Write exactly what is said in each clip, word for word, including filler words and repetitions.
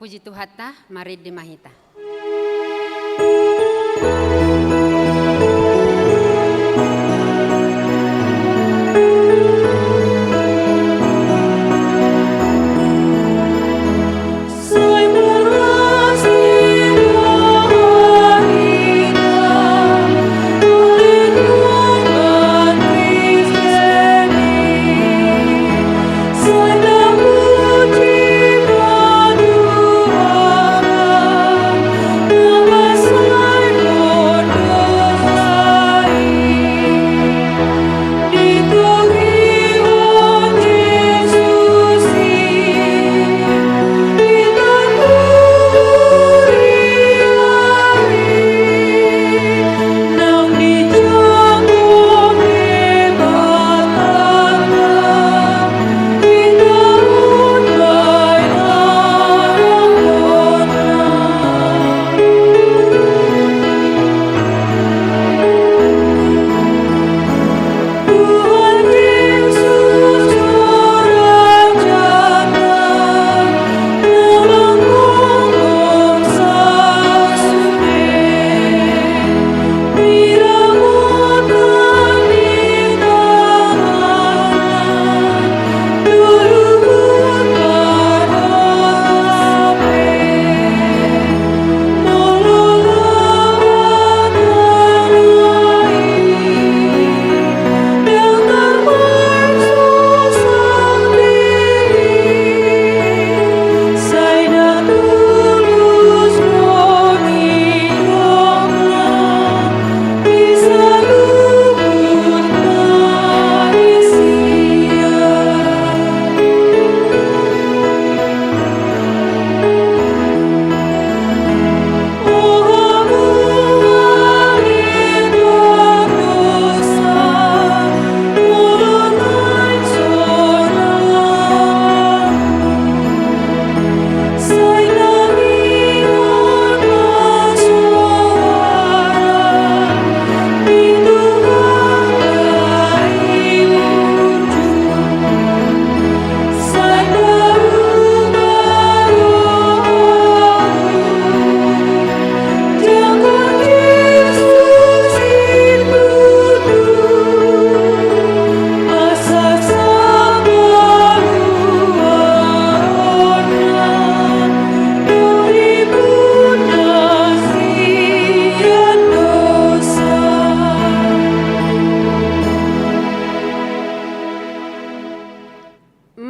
Puji Tuhanta, marende ma hita.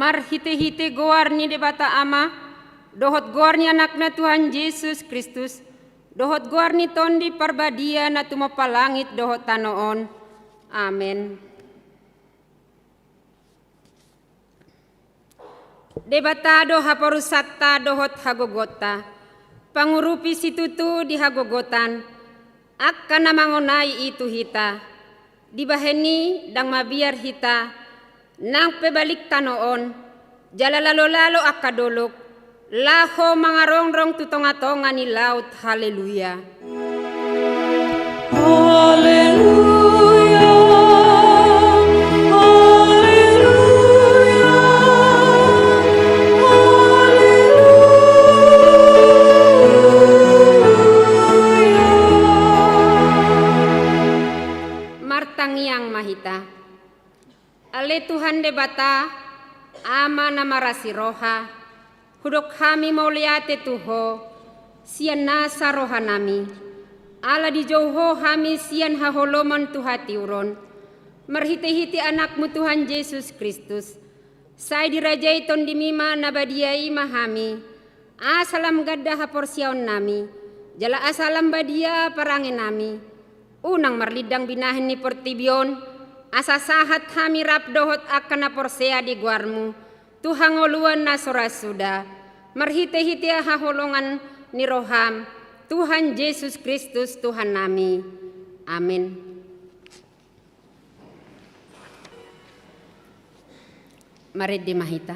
Marhitehite goar ni Debata Ama, dohot goar ni Anakna Tuhan Jesus Kristus, dohot goar ni Tondi Parbadia na tumompa langit dohot tano on. Amen. Debata do haporusanta dohot hagogoonta, pangurupi situtu di hagogotan, angka na mangonai i tu hita. Dibahen i ndang mabiar hita, nang pe balik tano on, jala lalolalo angka dolok, laho mangarongrong tu tongatonga ni laut. Haleluya. Haleluya, haleluya, haleluya. Martangiang ma hita. Ale Tuhan Debata, Ama na marasi roha, hudok hami mauliate tu Ho, sian nasa rohanami, ala dijou Ho hami sian haholomon tu hatiuron, marhitehite Anakmu Tuhan Jesus Kristus. Sai dirajai Tondimi ma na badia i ma hami, asa lam ganda haporseaonnami, jala asa lam badia parangenami. Unang marlindang binahen ni portibi on, asa sahat hami rap dohot angka na porsea di goarmu, tu hangoluan na so ra suda, marhitehite haholongan ni roham, Tuhan Jesus Kristus Tuhannami. Amen. Marende ma hita.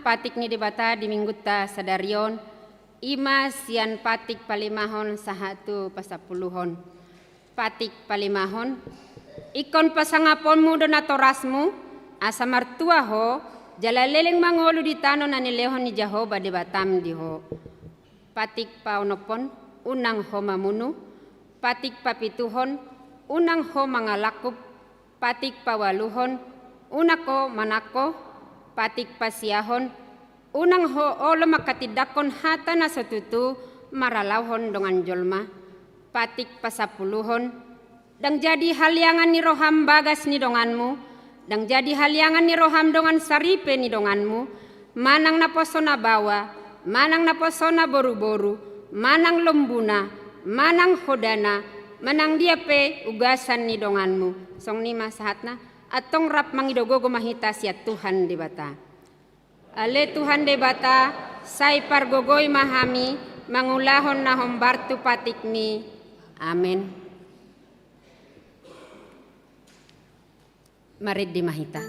Patik ni Debata di minggunta sadari on, i ma sian patik palimahon sahat tu pasampuluhon. Patik palimahon. Ingkon pasangaponmu do natorasmu, asa martua ho, jala leleng mangolu di tano na nilehon ni Jahowa Debatam di ho. Patik paonomhon, unang ho mamunu. Patik papituhon, unang ho mangalangkup. Patik paualuhon, unang ho manangko. Patik pasiahon, unang ho olo manghatindanghon hata na so tutu maralauhon dongan jolma. Patik pasampuluhon, ndang jadi haliangan ni roham bagas ni donganmu, ndang jadi haliangan ni roham dongan saripe ni donganmu, manang naposo na baoa, manang naposo na boruboru, manang lombuna, manang hodana, manang dia pe ugasan ni donganmu. Songon i ma sahatna, antong rap mangido gogo ma hita sian Tuhan Debata. Ale Tuhan Debata, sai pargogoi ma hami mangulahon na hombar tu patikmi. Amen. Marende ma hita.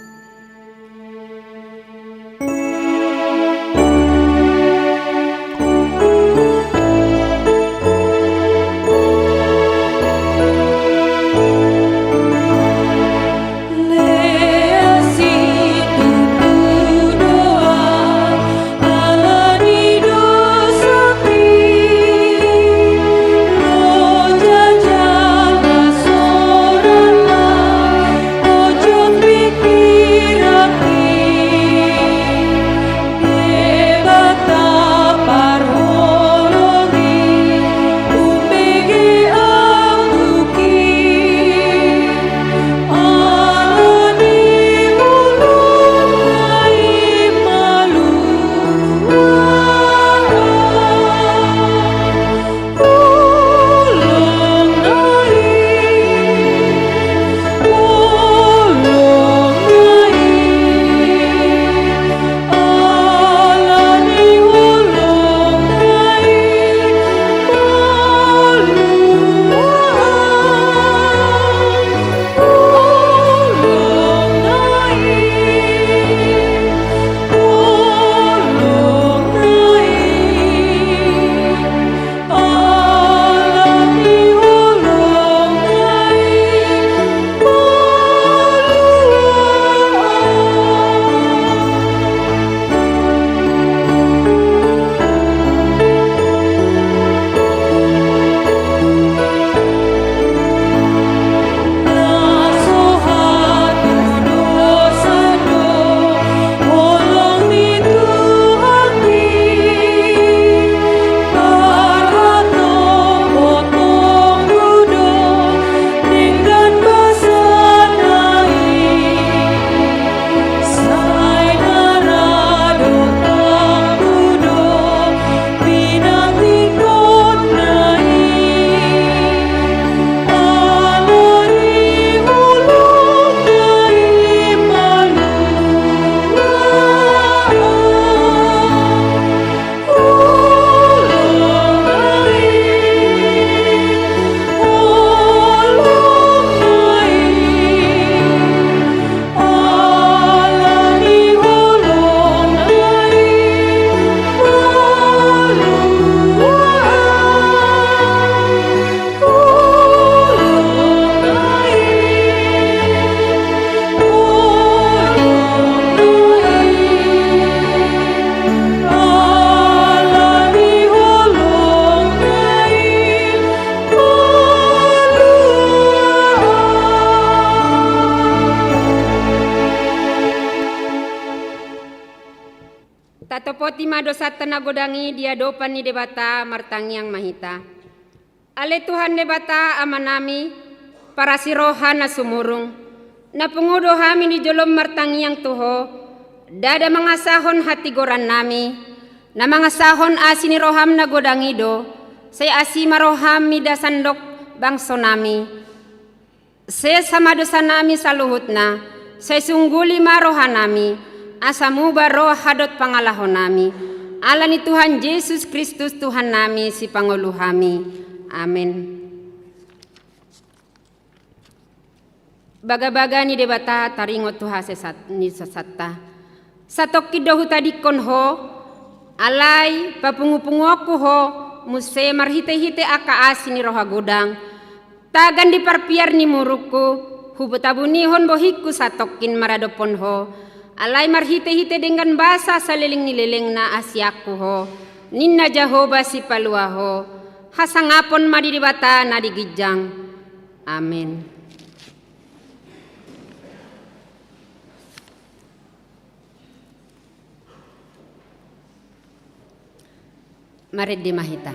Tatopoti ma dosanta na godang i di adopan ni Debata, martangiang ma hita. Ale Tuhan Debata Amanami, parasi roha na sumurung, na pungu do hami di jolom martangiang tu Ho, ndada mangasahon hatigorannami, na mangasahon asi ni roham na godang i do, sai asi ma roham mida sandok bangsonami. Sesa ma dosanami saluhutna, sai sungguli ma rohanami, asa muba roha dohot pangalahonami. Ala ni Tuhan Jesus Kristus Tuhannami, Sipangolu hami. Amen. Bagabaga ni Debata taringot tu hasesat ni sesanta. Satongkin do hutadingkon ho, alai papungupunguonku ho muse marhitehite angka asi ni roha godang, tagan di parpiar ni murukku, hutabunihon bohingku satongkin maradophon ho, alai marhitehite denggan basa saleleng ni lelengna asianku ho, ninna Jahowa Sipalua ho. Hasangapon ma di Debata na di ginjang. Amen. Marende ma hita.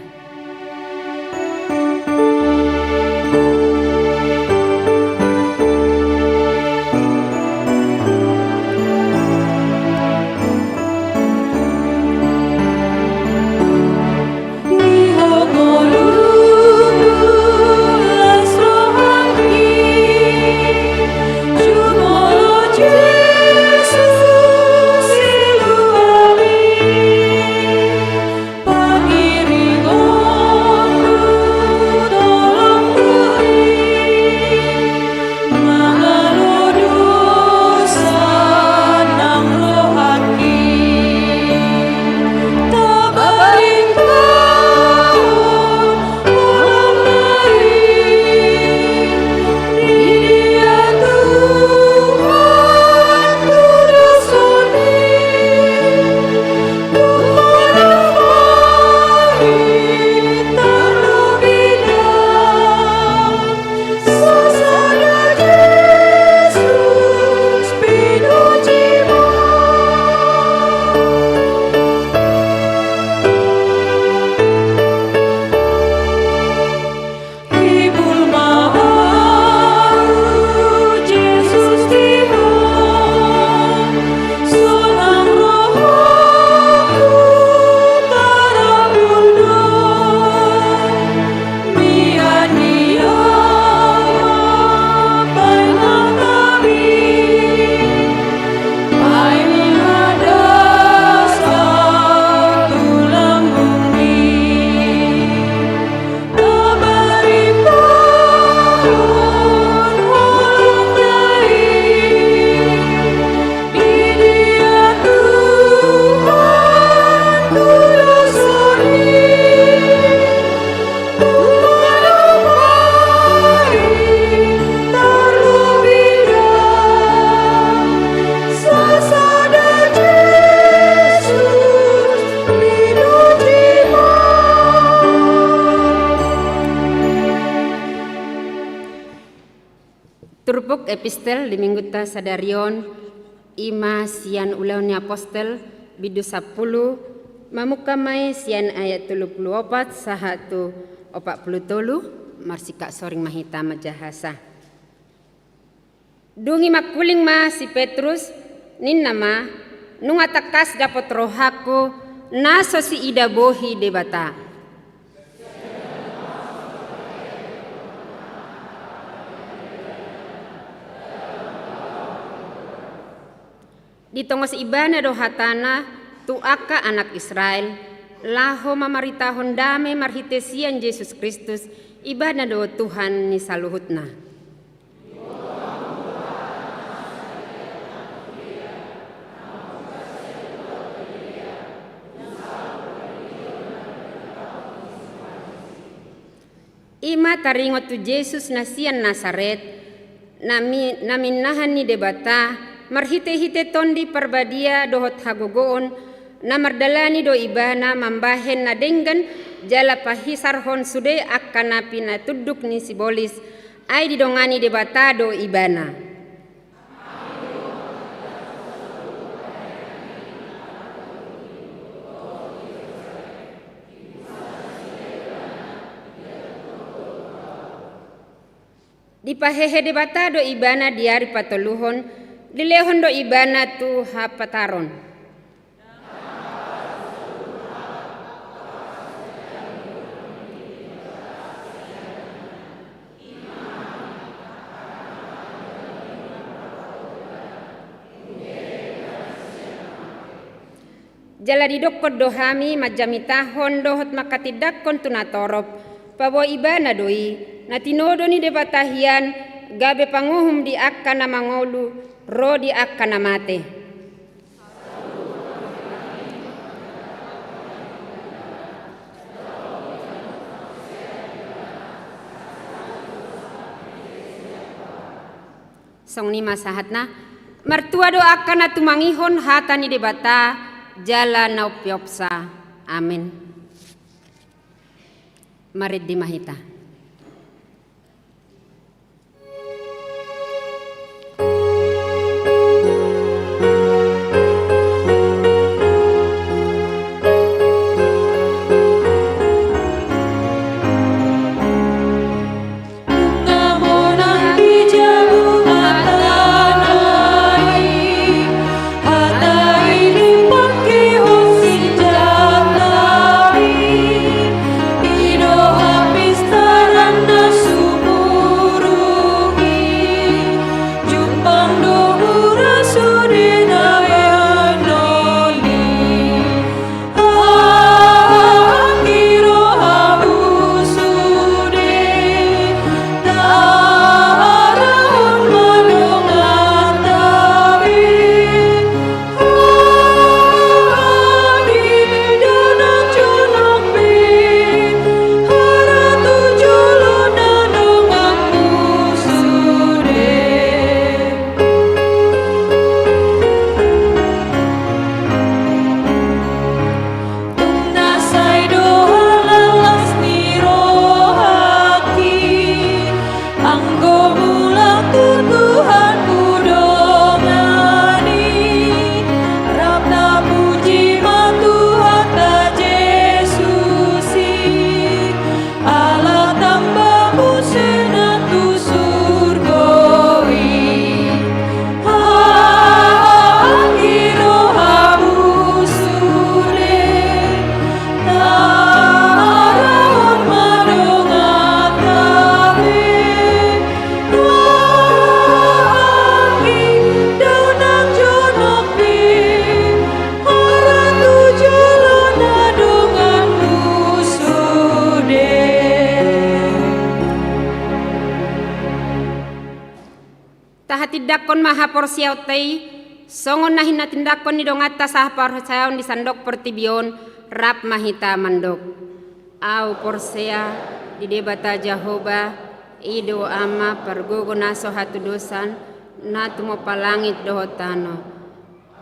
Turpuk epistel di minggunta sadari on, i ma sian Ulaon ni Apostel, bindu sampulu, mamungka ma i sian ayat tolu pulu opat sahat tu opat pulu tolu, marsingkat soring ma hita manjahasa. Dung i mangkuling ma si Petrus, ninna ma, nunga tangkas dapot rohangku, na so siida bohi Debata. Ditongos ibana do hatana tu angka anak Israel, laho mamaritahon dame marhite sian Jesus Kristus, ibana do Tuhan ni saluhutna. I ma taringot tu Jesus na sian Nasaret, na mi-, na minnahan ni Debata, marhite-hite Tondi Parbadia dohot hagogoon, na mardalani do ibana mambahen na denggan jala pahisarhon sude angka na pinatunduk ni sibolis, ai didongani Debata do ibana. Dipahehe Debata do ibana di ari patoluhon, dilehon do ibana tu hapataron. Jala didokkon do hami manjamitahon dohot manghatindanghon tu natorop, paboa ibana do i, na tinodo ni Debata hian, gabe panguhum di angka na mangolu, ro di angka na mate. Songon i ma sahatna. Martua do angka na tumangihon hata ni Debata jala na umpeopsa. Amen. Marende ma hita. Tung na sai do las ni rohangki, anggo mulak tu Tuhan hudongani. Rap tapuji ma Tuhanta Jesus i, ala tamba muse na tu surgo i. Haha, anggi rohamu sude, taharahon ma donganta be. Haha, anggi dongan jonok be, hera tu jolo na donganmu sude. Tahatindangkon ma haporseaonta i, songon na hinatindangkon ni donganta sahaporseaon di sandok portibi on, rap ma hita mandok. Ahu porsea di Debata Jahowa, i do Ama pargogo na so hatudosan, na tumompa langit dohot tano.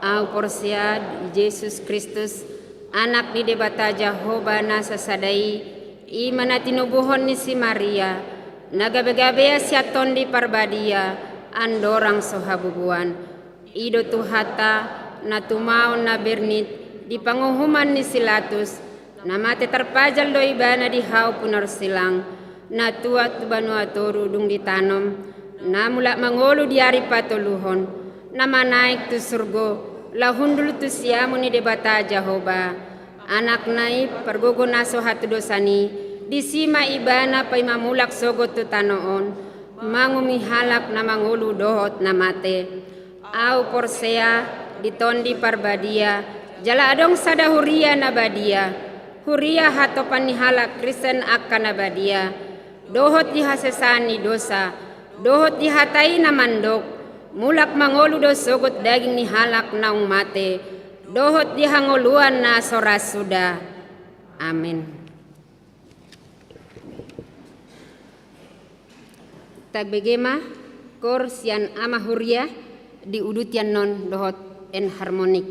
Ahu porsea di Jesus Kristus, Anak ni Debata Jahowa na sasada i, i ma na tinubuhon ni si Maria, na gabegabean sian Tondi Parbadia, andorang so habubuan. I do Tuhanta, na tumaon na bernit di panguhuman ni si Latus, na mate tarpajal do ibana di hau pinorsilang, na tuat tu banua toru dung ditanom, na mulak mangolu di ari patoluhon, na manaek tu surgo, laho hundul tu siamun ni Debata Jahowa. Anakna i pargogo na so hatudosan i, disi ma ibana paima mulak sogot tu tano on, manguhumi halak na mangolu dohot na mate. Ahu porsea di Tondi Parbadia, jala adong sada huria na badia, huria hatopan ni halak Kristen angka na badia, dohot di hasesaan ni dosa, dohot di hata i na mandok, mulak mangolu do sogot daging ni halak naung mate, dohot di hangoluan na so ra suda. Amen. Tabege ma koor sian Ama Huria, diuduti annon dohot enharmonik.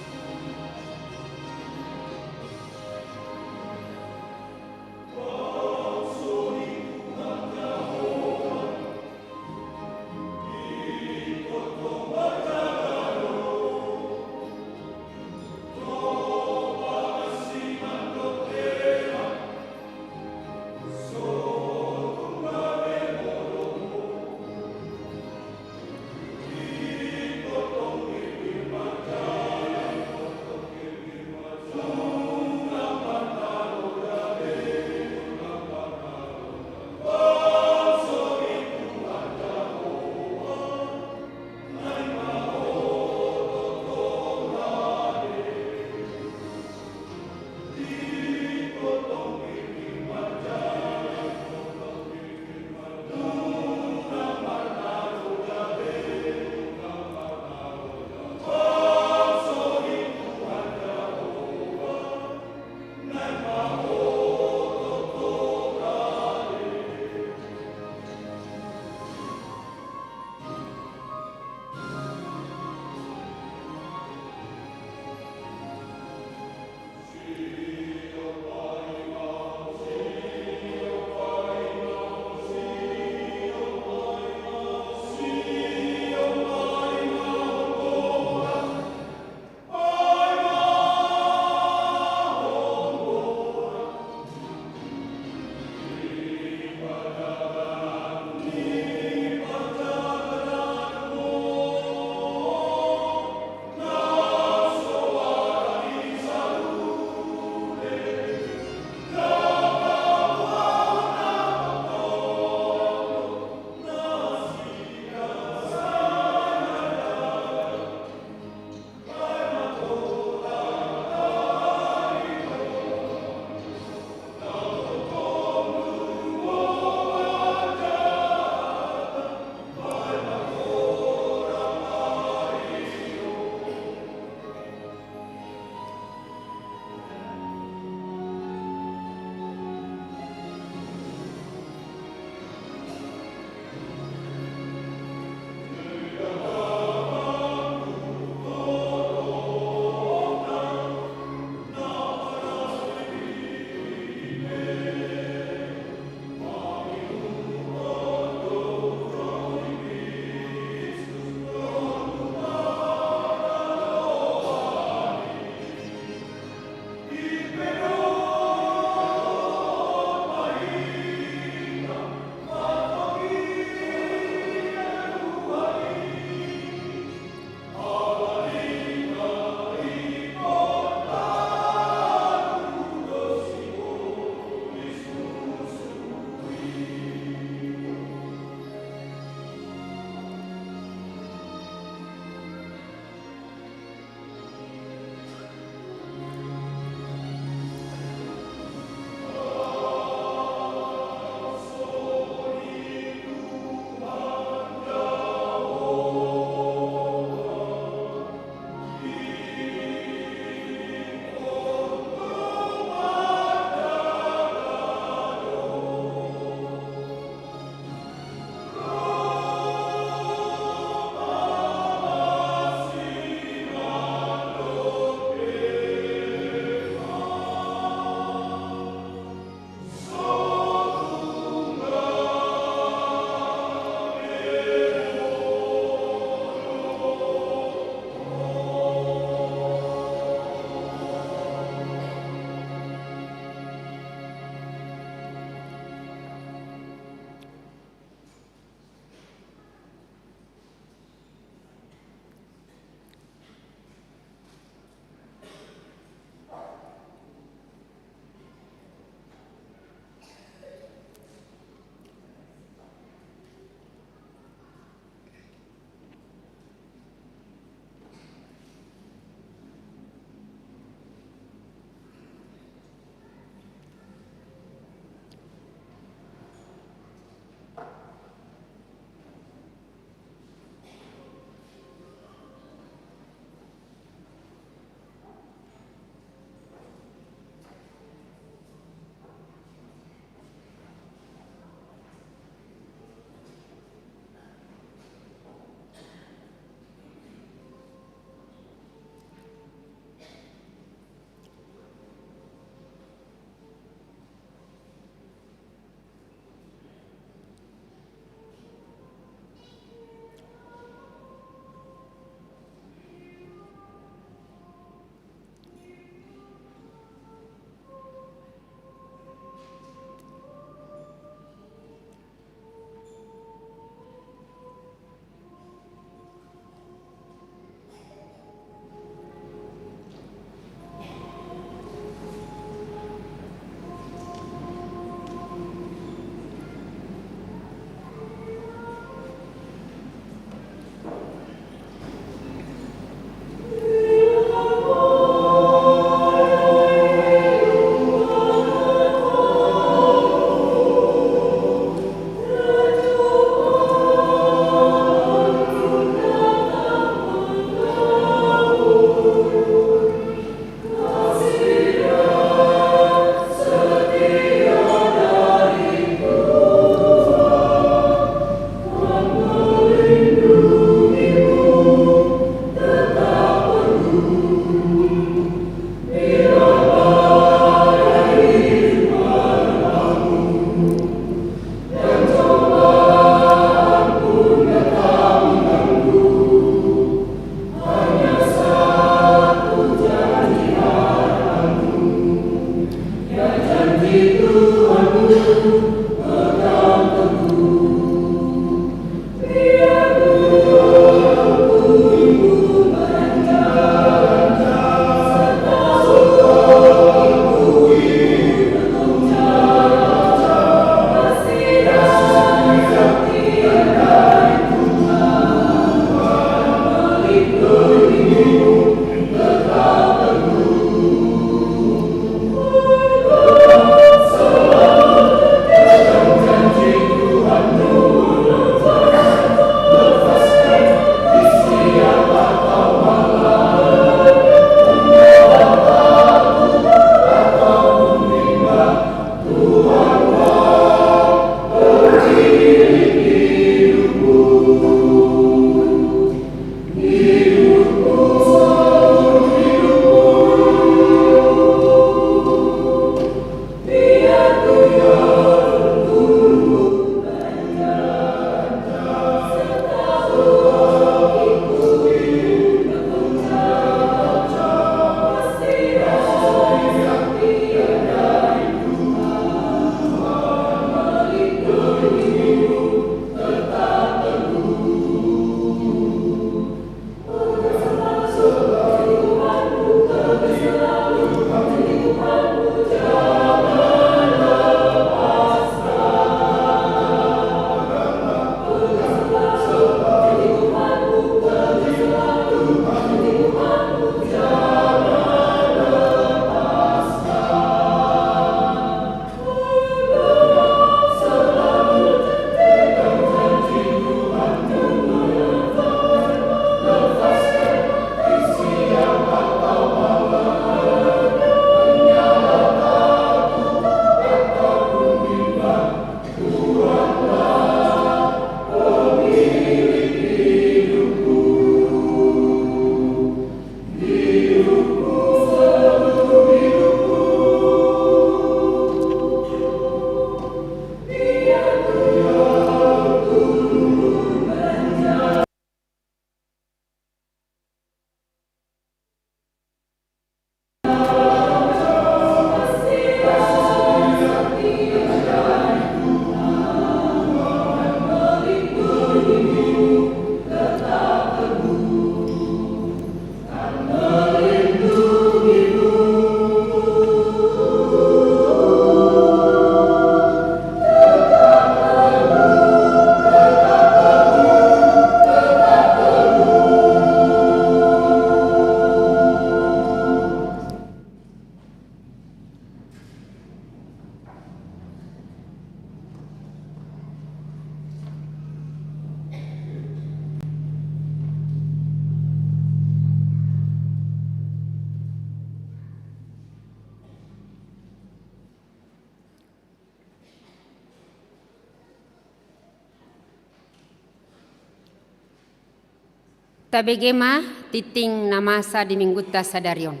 Tabege ma tingting na masa di minggunta sadari on.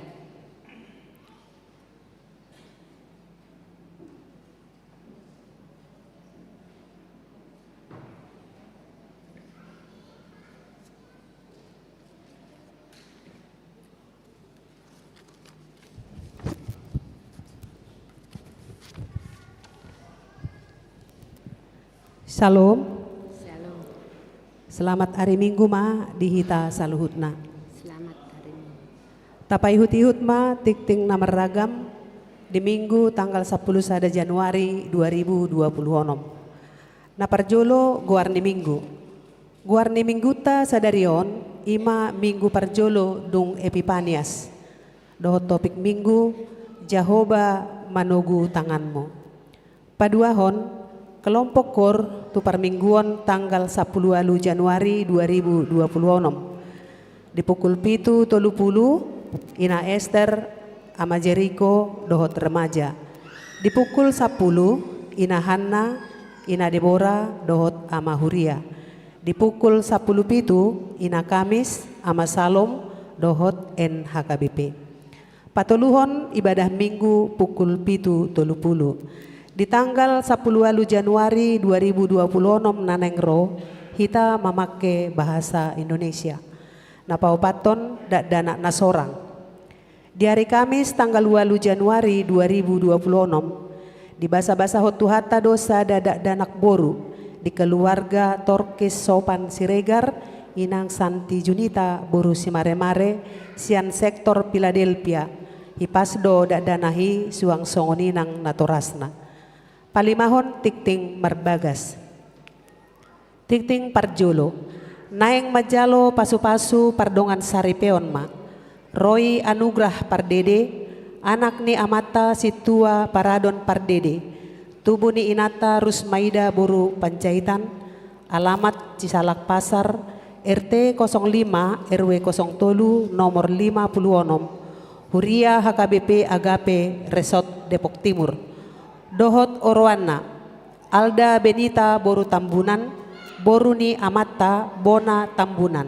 Syalom. Syalom. Selamat ari Minggu ma di hita saluhutna. Selamat ari Minggu. Tapaihut-ihut ma tingting na marragam di Minggu tanggal sampulu sada Januari dua ribu dua puluh onom. Na parjolo, goar ni Minggu. Goar ni Minggunta sadari on i ma Minggu parjolo dung Epipanias. Dohot topik Minggu, Jahowa manogu tanganmu. Paduahon, kelompok koor tu parmingguon tanggal sampulu ualu Januari dua ribu dua puluh onom. Di pukul pitu tolu pulu, Ina Ester, Ama Jeriko, dohot remaja. Di pukul sampulu, Ina Hanna, Ina Debora, dohot Ama Huria. Di pukul sampulu pitu, Ina Kamis, Ama Salom, dohot N H K B P. Patoluhon, ibadah Minggu pukul pitu tolu pulu. Di tanggal sampulu ualu Januari dua ribu dua puluh onom na naeng ro, hita mamangke bahasa Indonesia. Na paopathon, dakdanak na sorang. Di ari Kamis tanggal ualu Januari dua ribu dua puluh onom, dibasabasahon Tuhanta do sada dakdanak boru di keluarga Torkis Sopan Siregar, Inang Santi Junita boru Simaremare, sian sektor Philadelphia. Hipas do dakdanak i suang songon inang natorasna. Palimahon, tingting marbagas. Tingting parjolo. Naeng manjalo pasupasu pardongan saripeon ma. Roy Anugrah Pardede, anak ni amanta Sintua Paradon Pardede, tubu ni inanta Rusmaida boru Panjaitan, alamat Cisalak Pasar, R T kosong lima, R W kosong tolu, nomor lima pulu onom, huria H K B P Agape, Resort Depok Timur. Dohot oroanna, Alda Benita boru Tambunan, boru ni amanta Bona Tambunan,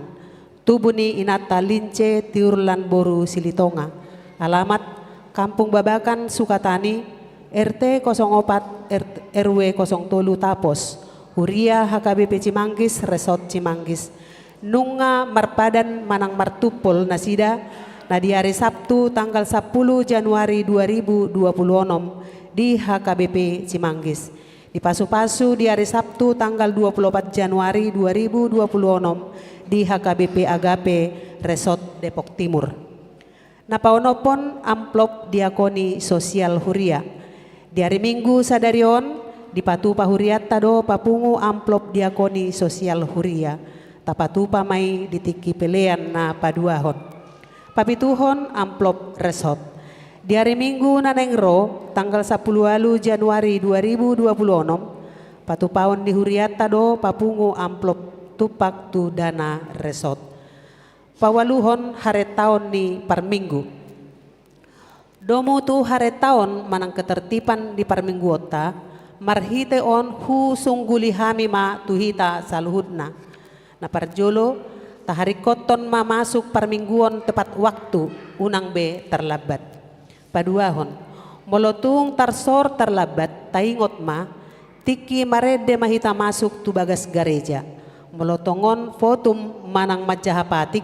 tubu ni inanta Lince Tiurlan boru Silitonga, alamat Kampung Babakan Sukatani, R T kosong opat, R W kosong tolu Tapos, huria H K B P Cimanggis, Resort Cimanggis. Nunga marpadan manang martumpol nasida, na di ari Sabtu tanggal sampulu Januari dua ribu dua puluh onom di H K B P Cimanggis. Dipasupasu di ari Sabtu tanggal dua puluh opat Januari dua ribu dua puluh onom di H K B P Agape, Resort Depok Timur. Na paonomhon, amplop diakoni sosial huria. Di ari Minggu sadari on, dipatupa hurianta do papungu amplop diakoni sosial huria. Tapatupa ma i di tingki pelean na paduahon. Papituhon, amplop resort. Di ari Minggu na naeng ro, tanggal sampulu ualu Januari dua ribu dua puluh onom, patupaon ni hurianta do papungu amplop tumpak tu dana resort. Paualuhon, harentaon ni parminggu. Domu tu harentaon manang ketertiban di parmingguonta, marhite on husungguli hami ma tu hita saluhutna. Na parjolo, taharingkothon ma masuk parmingguon tepat waktu, unang be tarlambat. Paduahon, molo tung tarsor tarlambat, taingot ma, tingki marende ma hita masuk tu bagas gareja. Molo tongon votum manang manjaha patik,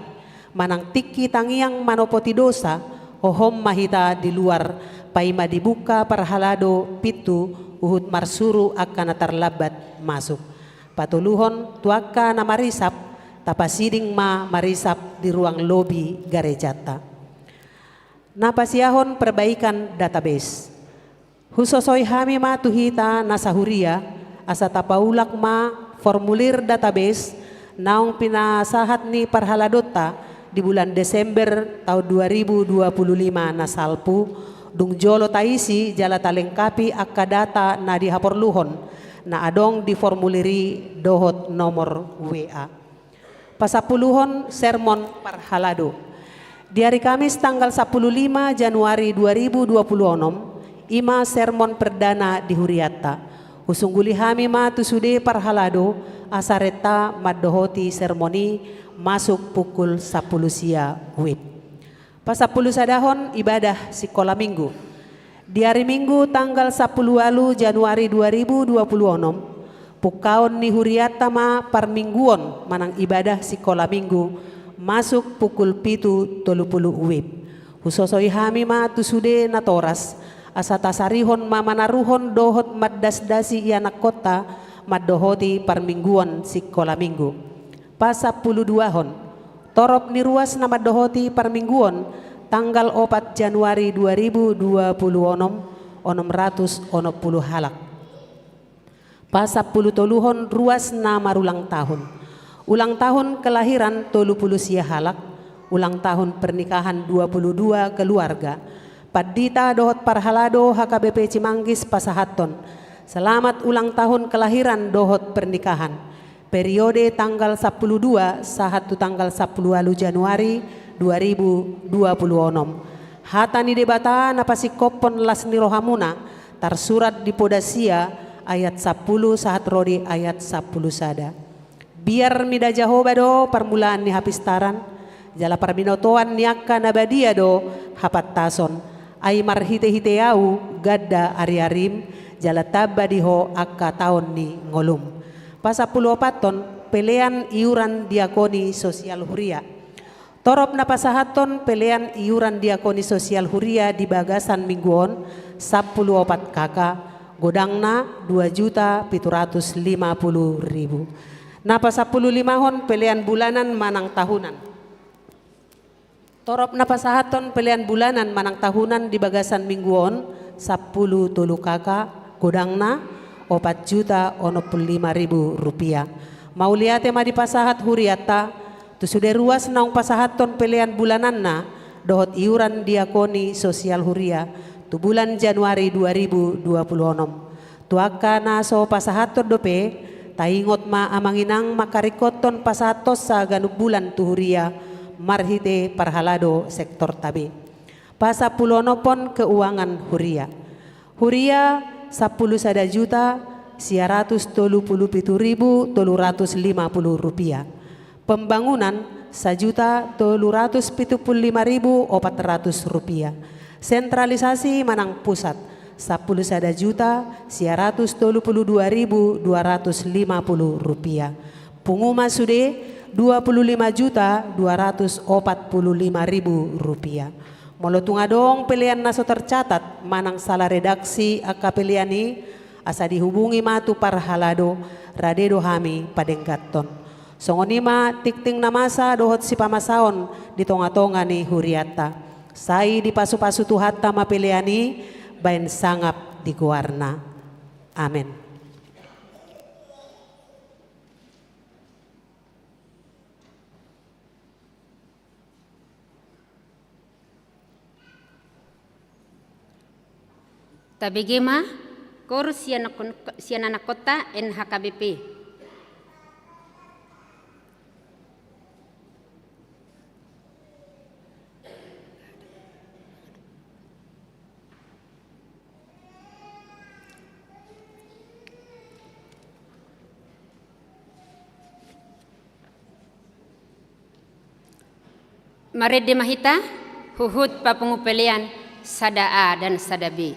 manang tingki tangiang manopoti dosa, hohom ma hita di luar, paima dibuka parhalado pintu huhut marsuru angka na tarlambat masuk. Patoluhon, tu angka na marisap, tapasiding ma marisap di ruang lobi garejanta. Na pasiahon, perbaikan database. Husosoi hami ma tu hita na sahuria, asa tapaulak ma formulir database naung pinasahat ni parhaladonta di bulan Desember taon dua ribu dua puluh lima na salpu, dung jolo taisi jala talengkapi angka data na dihaporluhon na adong di formulir i dohot nomor W A. Pasampuluhon, sermon parhalado. Di ari Kamis tanggal sampulu lima Januari dua ribu dua puluh onom, i ma sermon perdana di hurianta. Husungguli hami ma tu sude parhalado, asa renta mandohoti sermon i, masuk pukul sampulu sia WIB. Pasampulu sadahon ibadah sikola minggu. Di ari Minggu tanggal sampulu ualu Januari dua ribu dua pulu onom, pungkaon ni hurianta ma parmingguon manang ibadah sikola minggu masuk pukul pitu tolu pulu WIB. Husosoi hami ma tu sude natoras, asa tasarihon ma manaruhon dohot mandasdasi ianakkonta mandohoti parmingguon sikola minggu. Pasampulu duahon. Torop ni ruas na mandohoti parmingguon tanggal opat Januari dua ribu dua pulu onom, onom ratus onom pulu halak. Pasampulu toluhon ruas na marulang tahun. Ulang tahun kelahiran tolu pulu sia halak, ulang tahun pernikahan dua pulu dua keluarga. Pandita dohot parhalado H K B P Cimanggis pasahathon selamat ulang tahun kelahiran dohot pernikahan. Periode tanggal sampulu dua sahat tu tanggal sampulu ualu Januari dua ribu dua pulu onom. Hata ni Debata na pasingkophon las ni rohamuna tarsurat di Poda sia ayat sampulu sahat ro di ayat sampulu sada. Biar mida Jahowa do parmulaan ni hapistaran, jala parbinotoan ni angka na badia do hapantason. Ai marhitehite ahu ganda ariarim, jala tamba di ho angka taon ni ngolum. Pasampulu opathon, pelean iuran diakoni sosial huria. Torop na pasahathon pelean iuran diakoni sosial huria di bagasan minggu on, sampulu opat K K, godangna dua juta pitu ratus lima pulu ribu. Na pasampulu limahon pelean bulanan manang tahunan. Torop na pasahathon pelean bulanan manang tahunan di bagasan minggu on, sampulu tolu K K, godangna opat juta onom pulu lima ribu rupiah. Mauliate ma dipasahat hurianta tu sude ruas naung pasahathon pelean bulananna dohot iuran diakoni sosial huria tu bulan Januari dua ribu dua pulu onom. Tu angka na so pasahathon dope, taingot ma amang inang mangkaringkothon pasahathonsa ganup bulan tu huria marhite parhalado sektorta be. Pasampulu onomhon keuangan huria. Huria sampulu sada juta sia ratus tolu pulu pitu ribu tolu ratus lima pulu rupiah. Pembangunan sajuta tolu ratus pitu pulu lima ribu opat ratus rupiah. Sentralisasi manang pusat sampulu sada juta sia ratus tolu pulu dua ribu dua ratus lima pulu rupiah. Pungu ma sude dua pulu lima juta dua ratus opat pulu lima ribu rupiah. Molo tung adong pelean na so tercatat manang sala redaksi angka pelean i, asa dihubungi ma tu parhalado, rade do hami padengganhon. Songon i ma tingting na masa dohot sipamasaon di tongatonga ni hurianta. Sai dipasupasu Tuhanta ma pelean i baen sangap di goarna. Amen. Tabege ma, koor sian anakkon-, sian anakkonta N H K B P. Marende ma hita, huhut papungu pelean sada A dan sada B.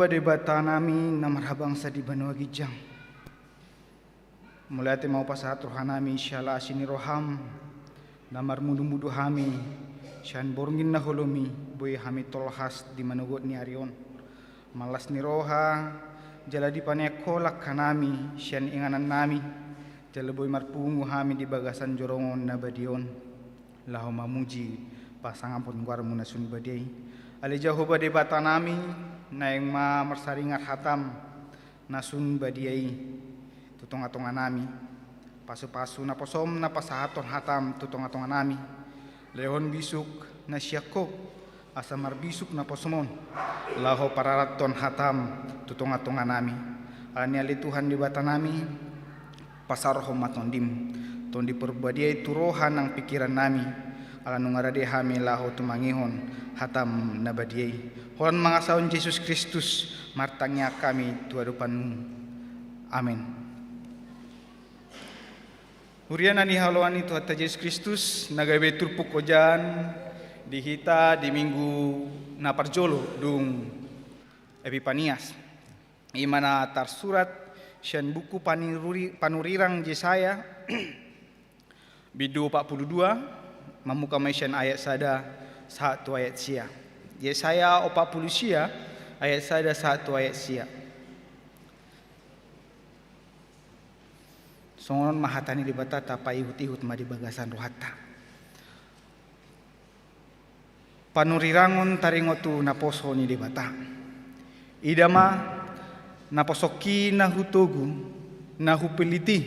Debata nami na marhabangsa di banua ginjang. Mauliate ma hupasahat roha nami siala asi ni roham, na marmudu-mudu hami, sian borngin na holomi, boi hami tolhas di manogot ni ari on. Mallas ni roha, jala dipaneang ho langka nami, sian inganan nami, jala boi marpungu hami di bagasan jorongon na badia on. Laho mamuji pasangapon goarmu na sun badia i. Ale Jahowa Debata nami, naeng ma marsaringar hatam na sun badia i tu tonga-tonga nami. Pasu-pasu naposom na pasahathon hatam tu tonga-tonga nami. Lehon bisuk na sian ho, asa marbisuk naposom on, laho pararathon hatam tu tonga-tonga nami. Alani ale Tuhan Debata nami, pasaorhon ma tondim, Tondi Parbadia i tu roha nang pingkiran nami, ala nunga rade hami laho tumangihon hatam na badia i. Holan mangasahon Jesus Kristus, martangiang hami tu adopanmu. Amen. Huria na nihaholongan ni Tuhanta Jesus Kristus, na gabe turpuk ojahan di hita di minggu na parjolo dung Epipanias. I ma na tarsurat sian buku paniruri-, panurirang Jesaya, bindu opat pulu dua, mamungka ma i sian ayat sada sahat tu ayat sia. Jesaya opat pulu sia, ayat sada sahat tu ayat sia. Songon on ma hata ni Debata, tapaihut-ihut ma di bagasan rohanta. Panurirangon taringot tu naposo ni Debata. Ida ma, naposongki na hutogu, na hupillit i,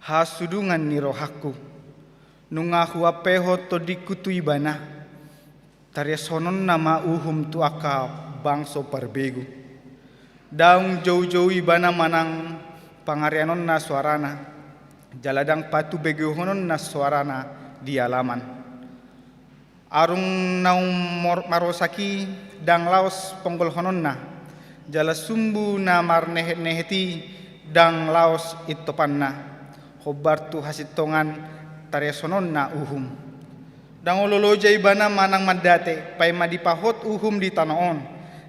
hasudungan ni rohangku. Nunga huampehon tondingku tu ibana, tariashononna ma uhum tu angka bangso parbegu. Ndang jou-jou ibana manang pangarianonna soarana, jala ndang patubegehononna soarana di alaman. Arung na umor-, marosak i ndang laos ponggolhononna, jala sumbu na marnehet-nehet i ndang laos intopanna, hombar tu hasintongan tariashononna uhum. Ndang olo loja ibana manang mandate, paima dipahot uhum di tano on,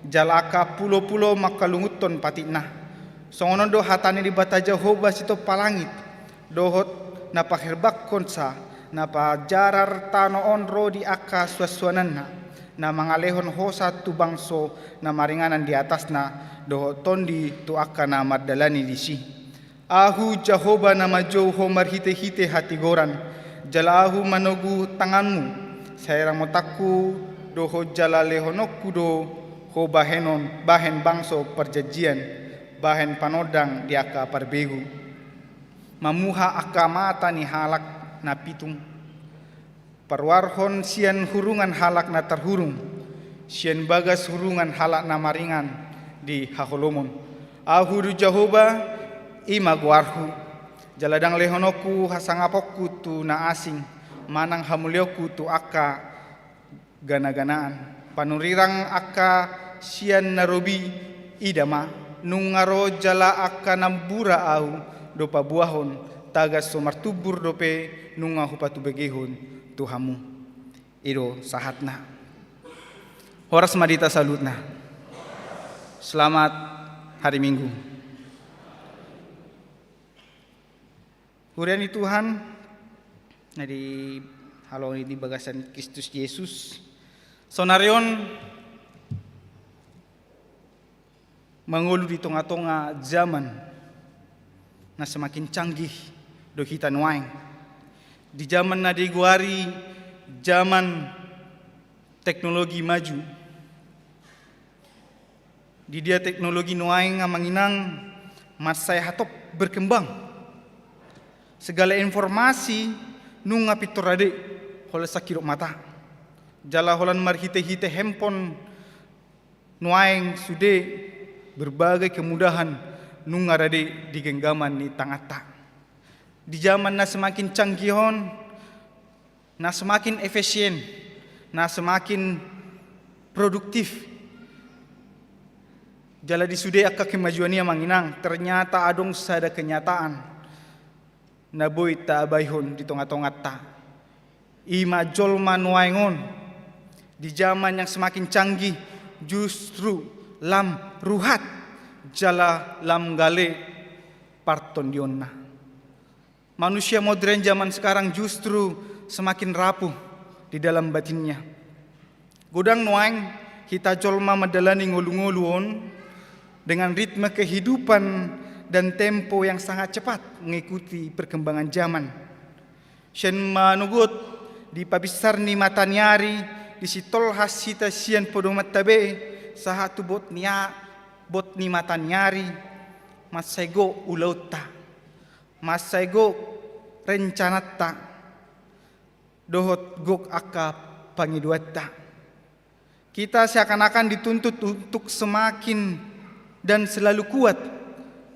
jala angka pulo-pulo mangkalungunhon patikna. Songon on do hata ni Debata Jahowa sitompa langit, dohot na paherbangkonsa, na pajarar tano on ro di angka suansuananna, na mangalehon hosa tu bangso na maringanan di atasna, dohot tondi tu angka na mardalani disi. Ahu Jahowa na manjou ho marhite-hite hatigoran, jala ahu manogu tanganmu, sai ramotanku dohot jala lehononku do ho bahenon, bahen bangso parjanjian, bahen panondang di angka parbegu. Mamuha angka mata ni halak na pitung. Paruarhon sian hurungan halak na tarhurung, sian bagas hurungan halak na maringan di haholomon. Ahu do Jahowa, i ma goarhu. Jala ndang lehononku hasangaponku tu na asing, manang hamuliaonku tu angka gana-ganaan. Panurirang angka sian na robi, ida ma, nunga ro jala angka nambura ahu do paboahon, tagan so martumbur dope nunga hupatubegehon tu hamu. I do sahatna. Horas ma di hita saluhutna. Selamat hari Minggu. Huria ni Tuhan, na dihaholongi di bagasan Kristus Jesus. Saonari on mangolu di tonga-tonga zaman na semakin canggih do hita nuaeng. Di zaman na digoari zaman teknologi maju. Di dia teknologi nuaeng, amang inang, mansai hatop berkembang. Segala informasi nunga pintor rade holan sangkidop mata. Jala holan marhite-hite handphone nuaeng sude berbagai kemudahan nunga rade di genggaman ni tanganta. Di zaman na semakin canggih on, na semakin efisien, na semakin produktif. Jala di sude angka kemajuan i, amang inang, ternyata adong sada kenyataan na boi taabaihon di tonga-tonganta. I ma jolma nuaeng on, di zaman yang semakin canggih, justru lam ruhat jala lam gale partondionna. Manusia modern zaman sekarang justru semakin rapuh di dalam batinnya. Godang nuaeng hita jolma mandalani ngolu-ngolu on dengan ritme kehidupan dan tempo yang sangat cepat mengikuti perkembangan zaman. Sian manogot di pabinsar ni mataniari, disitolhas hita sian podomanta be, sahat tu bot ni a-, bot ni mataniari, mansai gok ulaonta, mansai gok rencananta, dohot gok angka pangidoanta. Kita seakan-akan dituntut untuk semakin dan selalu kuat.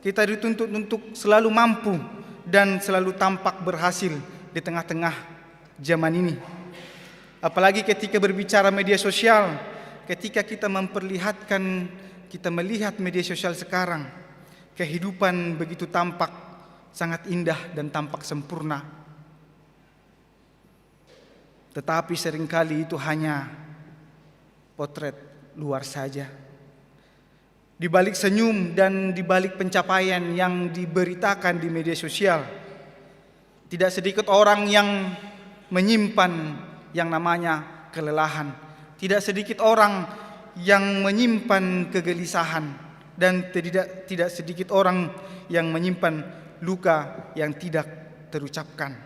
Kita dituntut untuk selalu mampu dan selalu tampak berhasil di tengah-tengah zaman ini. Apalagi ketika berbicara media sosial, ketika kita memperlihatkan, kita melihat media sosial sekarang, kehidupan begitu tampak sangat indah dan tampak sempurna. Tetapi seringkali itu hanya potret luar saja. Di balik senyum dan di balik pencapaian yang diberitakan di media sosial, tidak sedikit orang yang menyimpan yang namanya kelelahan. Tidak sedikit orang yang menyimpan kegelisahan. Dan tidak, tidak sedikit orang yang menyimpan luka yang tidak terucapkan.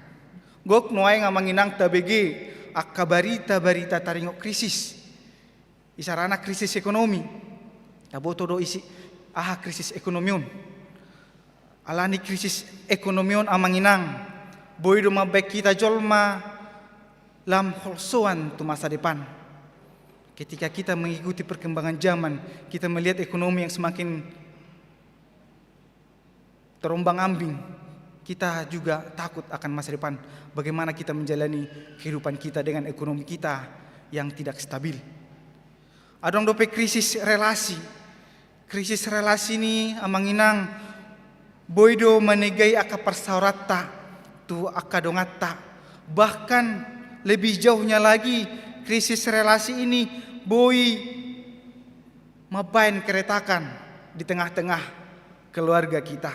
Gok nuaeng amang inang tabege angka barita-barita taringot krisis. Isarana krisis ekonomi. Taboto do isi aha krisis ekonomi on. Alani krisis ekonomi on amang inang, boi do mambahen hita jolma lam holsoan tu masa depan. Ketika kita mengikuti perkembangan zaman, kita melihat ekonomi yang semakin terombang-ambing, kita juga takut akan masa depan. Bagaimana kita menjalani kehidupan kita dengan ekonomi kita yang tidak stabil. Adong dope krisis relasi. Krisis relasi ni amang inang boi do manegai angka parsaoranta tu angka donganta. Bahkan lebih jauhnya lagi, krisis relasi ini boi mambahen keretakan di tengah-tengah keluarga kita.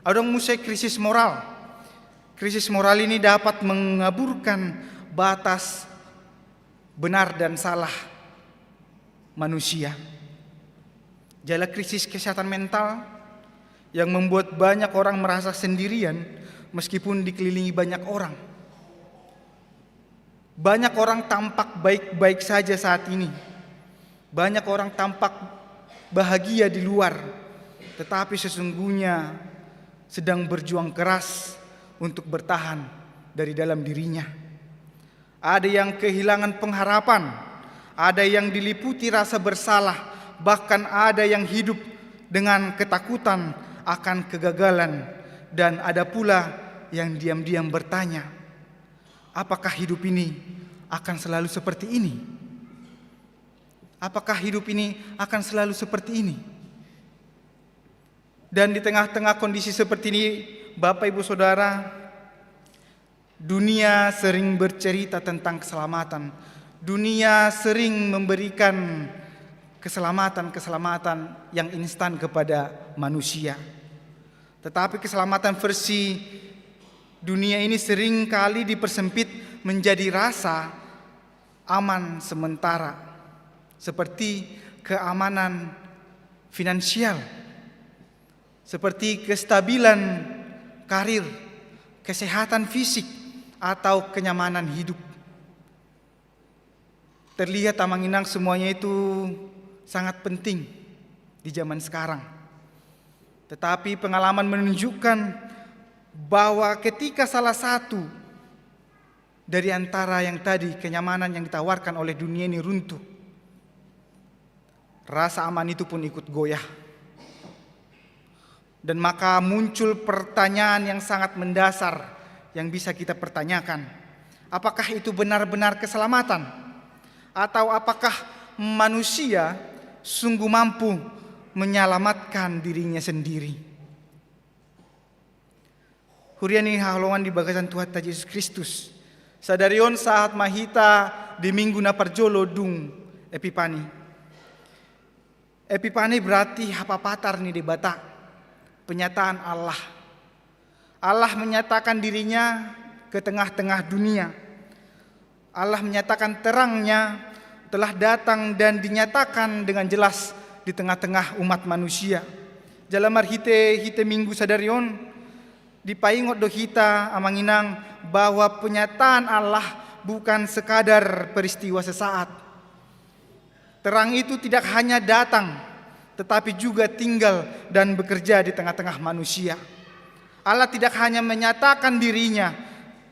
Adong muse krisis moral. Krisis moral ini dapat mengaburkan batas benar dan salah manusia. Jala krisis kesehatan mental yang membuat banyak orang merasa sendirian meskipun dikelilingi banyak orang. Banyak orang tampak baik-baik saja saat ini. Banyak orang tampak bahagia di luar, tetapi sesungguhnya sedang berjuang keras untuk bertahan dari dalam dirinya. Ada yang kehilangan pengharapan, ada yang diliputi rasa bersalah, bahkan ada yang hidup dengan ketakutan akan kegagalan, dan ada pula yang diam-diam bertanya, "Apakah hidup ini akan selalu seperti ini? Apakah hidup ini akan selalu seperti ini?" Dan di tengah-tengah kondisi seperti ini, Bapak, Ibu, Saudara, dunia sering bercerita tentang keselamatan. Dunia sering memberikan keselamatan-keselamatan yang instan kepada manusia. Tetapi keselamatan versi dunia ini sering kali dipersempit menjadi rasa aman sementara, seperti keamanan finansial, seperti kestabilan karir, kesehatan fisik, atau kenyamanan hidup. Terlihat, amang inang, semuanya itu sangat penting di zaman sekarang. Tetapi pengalaman menunjukkan bahwa ketika salah satu dari antara yang tadi, kenyamanan yang ditawarkan oleh dunia ini runtuh, rasa aman itu pun ikut goyah. Dan maka muncul pertanyaan yang sangat mendasar yang bisa kita pertanyakan. Apakah itu benar-benar keselamatan? Atau apakah manusia sungguh mampu menyelamatkan dirinya sendiri? Huria ni haholongan di bagasan Tuhanta Jesus Kristus, sadari on sahat ma hita di minggu na parjolo dung Epipani. Epipani berarti hapapatar ni Debata, penyataan Allah. Allah menyatakan dirinya ke tengah-tengah dunia. Allah menyatakan terangnya telah datang dan dinyatakan dengan jelas di tengah-tengah umat manusia. Jala marhite hite Minggu sadari on, dipaingot do hita amang inang bahwa penyataan Allah bukan sekadar peristiwa sesaat. Terang itu tidak hanya datang, tetapi juga tinggal dan bekerja di tengah-tengah manusia. Allah tidak hanya menyatakan dirinya,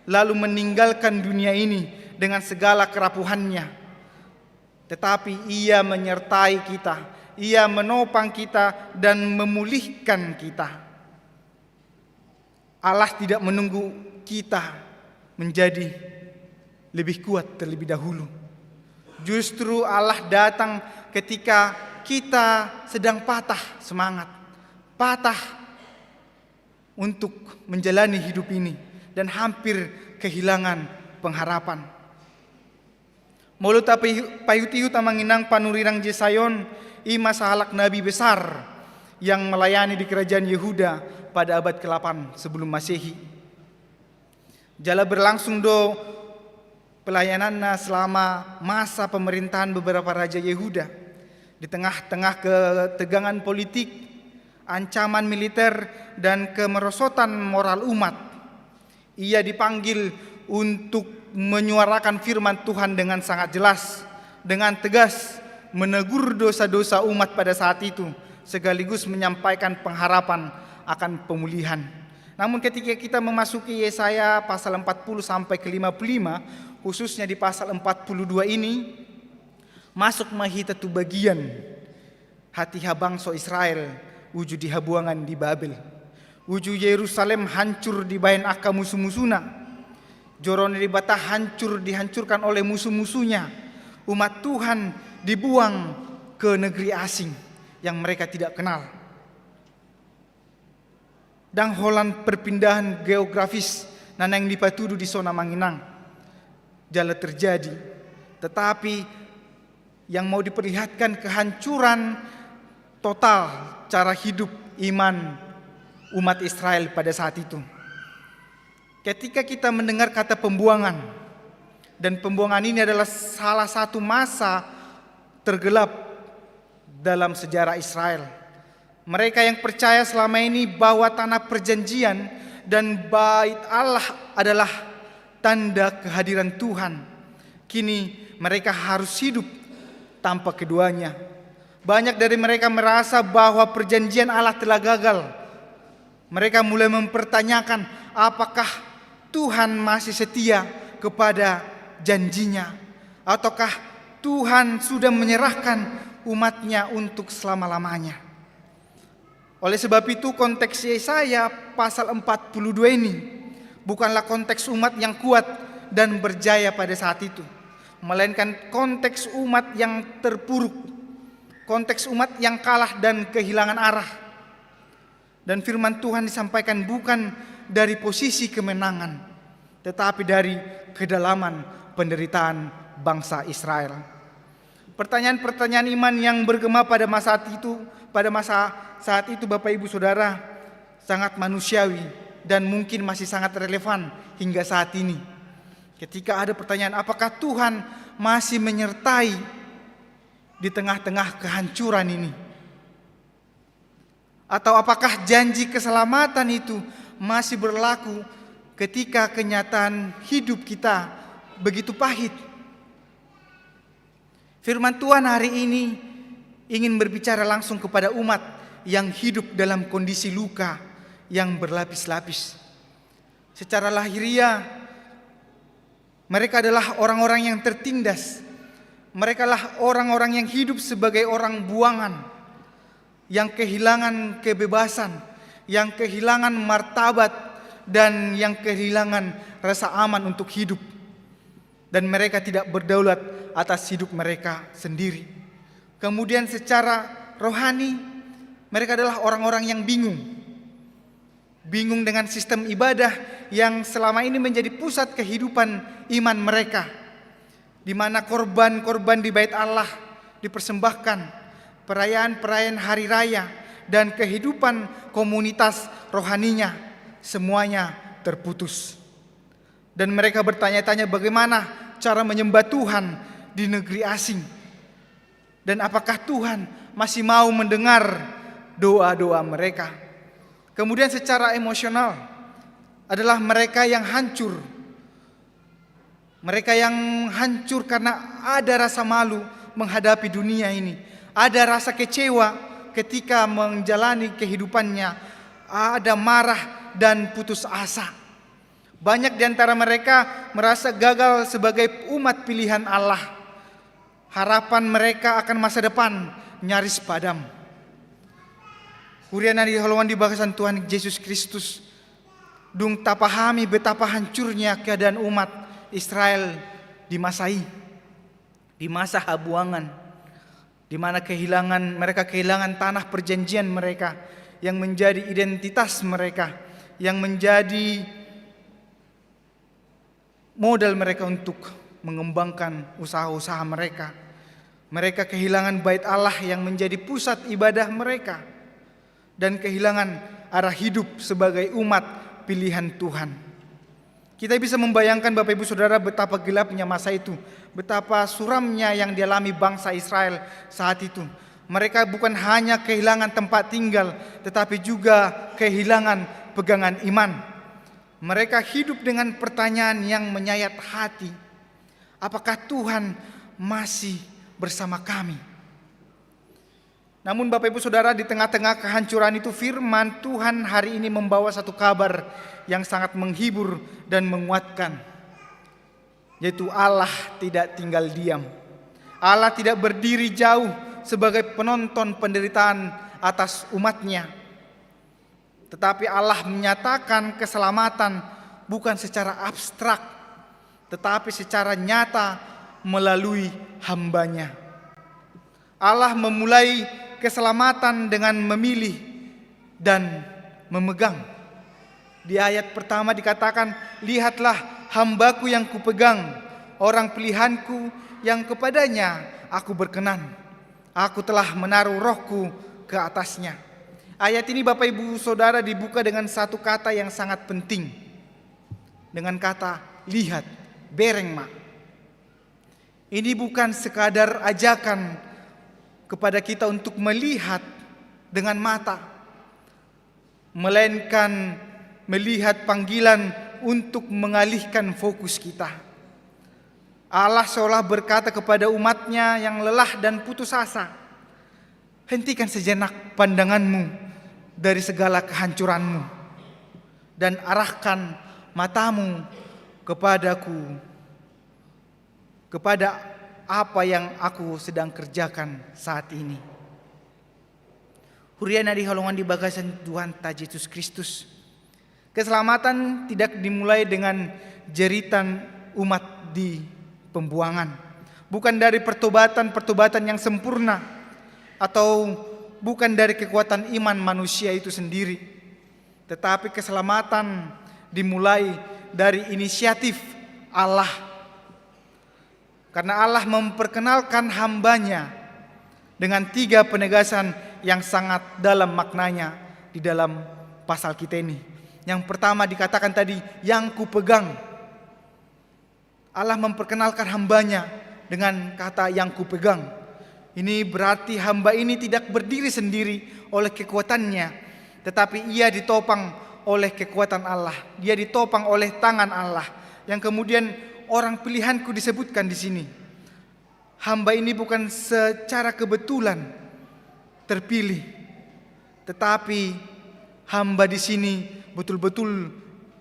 lalu meninggalkan dunia ini dengan segala kerapuhannya. Tetapi Ia menyertai kita, Ia menopang kita, dan memulihkan kita. Allah tidak menunggu kita menjadi lebih kuat terlebih dahulu. Justru Allah datang ketika kita sedang patah semangat, patah untuk menjalani hidup ini, dan hampir kehilangan pengharapan. Molo tapaihut-ihut amang inang panurirang Jesaya on, i ma sahalak nabi besar yang melayani di kerajaan Yehuda pada abad kedelapan sebelum Masehi. Jala berlangsung do pelayananna selama masa pemerintahan beberapa raja Yehuda. Di tengah-tengah ketegangan politik, ancaman militer, dan kemerosotan moral umat, ia dipanggil untuk menyuarakan firman Tuhan dengan sangat jelas, dengan tegas, menegur dosa-dosa umat pada saat itu, sekaligus menyampaikan pengharapan akan pemulihan. Namun ketika kita memasuki Yesaya pasal empat puluh sampai ke lima puluh lima, khususnya di pasal empat puluh dua ini, masuk ma hita tu bagian hatiha bangso Israel uju di habuangan di Babel. Uju Yerusalem hancur dibahen angka musu-musuna. Joro ni Debata hancur dihancurkan oleh musu-musunya. Umat Tuhan dibuang ke negeri asing yang mereka tidak kenal. Ndang holan perpindahan geografis na naeng dipatudu dison amang inang jala terjadi, tetapi yang mau diperlihatkan kehancuran total cara hidup iman umat Israel pada saat itu. Ketika kita mendengar kata pembuangan, dan pembuangan ini adalah salah satu masa tergelap dalam sejarah Israel. Mereka yang percaya selama ini bahwa tanah perjanjian dan bait Allah adalah tanda kehadiran Tuhan, kini mereka harus hidup tanpa keduanya. Banyak dari mereka merasa bahwa perjanjian Allah telah gagal. Mereka mulai mempertanyakan apakah Tuhan masih setia kepada janji-Nya, ataukah Tuhan sudah menyerahkan umat-Nya untuk selama-lamanya. Oleh sebab itu, konteks Yesaya pasal empat puluh dua ini bukanlah konteks umat yang kuat dan berjaya pada saat itu, melainkan konteks umat yang terpuruk, konteks umat yang kalah dan kehilangan arah. Dan firman Tuhan disampaikan bukan dari posisi kemenangan, tetapi dari kedalaman penderitaan bangsa Israel. Pertanyaan-pertanyaan iman yang bergema pada masa itu, pada masa saat itu, Bapak, Ibu, Saudara, sangat manusiawi dan mungkin masih sangat relevan hingga saat ini. Ketika ada pertanyaan, apakah Tuhan masih menyertai di tengah-tengah kehancuran ini? Atau apakah janji keselamatan itu masih berlaku ketika kenyataan hidup kita begitu pahit? Firman Tuhan hari ini ingin berbicara langsung kepada umat yang hidup dalam kondisi luka yang berlapis-lapis. Secara lahiriah, mereka adalah orang-orang yang tertindas. Mereka adalah orang-orang yang hidup sebagai orang buangan, yang kehilangan kebebasan, yang kehilangan martabat, dan yang kehilangan rasa aman untuk hidup. Dan mereka tidak berdaulat atas hidup mereka sendiri. Kemudian, secara rohani, mereka adalah orang-orang yang bingung. Bingung dengan sistem ibadah yang selama ini menjadi pusat kehidupan iman mereka, di mana korban-korban di Bait Allah dipersembahkan, perayaan-perayaan hari raya, dan kehidupan komunitas rohaninya, semuanya terputus. Dan mereka bertanya-tanya bagaimana cara menyembah Tuhan di negeri asing. Dan apakah Tuhan masih mau mendengar doa-doa mereka? Kemudian secara emosional adalah mereka yang hancur. Mereka yang hancur karena ada rasa malu menghadapi dunia ini. Ada rasa kecewa ketika menjalani kehidupannya. Ada marah dan putus asa. Banyak di antara mereka merasa gagal sebagai umat pilihan Allah. Harapan mereka akan masa depan nyaris padam. Huria na hinaholongan di bagasan Tuhan Jesus Kristus, dung tapahami betapa hancurnya keadaan umat Israel di masa i, di masa habuangan, di mana kehilangan, mereka kehilangan tanah perjanjian mereka, yang menjadi identitas mereka, yang menjadi modal mereka untuk mengembangkan usaha-usaha mereka. Mereka kehilangan bait Allah yang menjadi pusat ibadah mereka, dan kehilangan arah hidup sebagai umat pilihan Tuhan. Kita bisa membayangkan, Bapak, Ibu, Saudara, betapa gelapnya masa itu, betapa suramnya yang dialami bangsa Israel saat itu. Mereka bukan hanya kehilangan tempat tinggal, tetapi juga kehilangan pegangan iman. Mereka hidup dengan pertanyaan yang menyayat hati, "Apakah Tuhan masih bersama kami?" Namun, Bapak, Ibu, Saudara, di tengah-tengah kehancuran itu, firman Tuhan hari ini membawa satu kabar yang sangat menghibur dan menguatkan, yaitu Allah tidak tinggal diam. Allah tidak berdiri jauh sebagai penonton penderitaan atas umat-Nya. Tetapi Allah menyatakan keselamatan bukan secara abstrak, tetapi secara nyata melalui hamba-Nya. Allah memulai keselamatan dengan memilih dan memegang. Di ayat pertama dikatakan, "Lihatlah hamba-Ku yang Kupegang, orang pilihan-Ku yang kepada-Nya Aku berkenan. Aku telah menaruh Roh-Ku ke atasnya." Ayat ini, Bapak, Ibu, Saudara, dibuka dengan satu kata yang sangat penting. Dengan kata, "Lihat, bereng ma." Ini bukan sekadar ajakan kepada kita untuk melihat dengan mata, melainkan melihat panggilan untuk mengalihkan fokus kita. Allah seolah berkata kepada umat-Nya yang lelah dan putus asa, "Hentikan sejenak pandanganmu dari segala kehancuranmu, dan arahkan matamu kepada-Ku, kepada apa yang Aku sedang kerjakan saat ini." Huria na hinaholongan di bagasan Tuhanta Jesus Kristus, keselamatan tidak dimulai dengan jeritan umat di pembuangan, bukan dari pertobatan-pertobatan yang sempurna, atau bukan dari kekuatan iman manusia itu sendiri. Tetapi keselamatan dimulai dari inisiatif Allah. Karena Allah memperkenalkan hamba-Nya dengan tiga penegasan yang sangat dalam maknanya di dalam pasal kita ini. Yang pertama dikatakan tadi, "Yang Kupegang." Allah memperkenalkan hamba-Nya dengan kata, "Yang Kupegang." Ini berarti hamba ini tidak berdiri sendiri oleh kekuatannya, tetapi ia ditopang oleh kekuatan Allah. Dia ditopang oleh tangan Allah. Yang kemudian, "Orang pilihan-Ku" disebutkan di sini. Hamba ini bukan secara kebetulan terpilih, tetapi hamba di sini betul-betul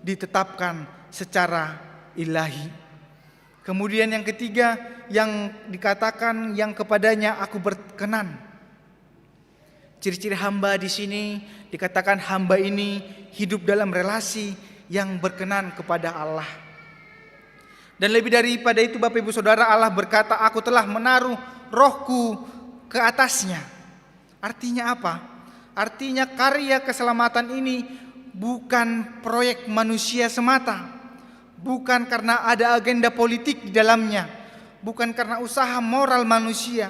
ditetapkan secara ilahi. Kemudian yang ketiga, yang dikatakan, "Yang kepada-Nya Aku berkenan." Ciri-ciri hamba di sini dikatakan hamba ini hidup dalam relasi yang berkenan kepada Allah. Dan lebih daripada itu, Bapak, Ibu, Saudara, Allah berkata, "Aku telah menaruh Roh-Ku ke atasnya." Artinya apa? Artinya, karya keselamatan ini bukan proyek manusia semata, bukan karena ada agenda politik di dalamnya, bukan karena usaha moral manusia,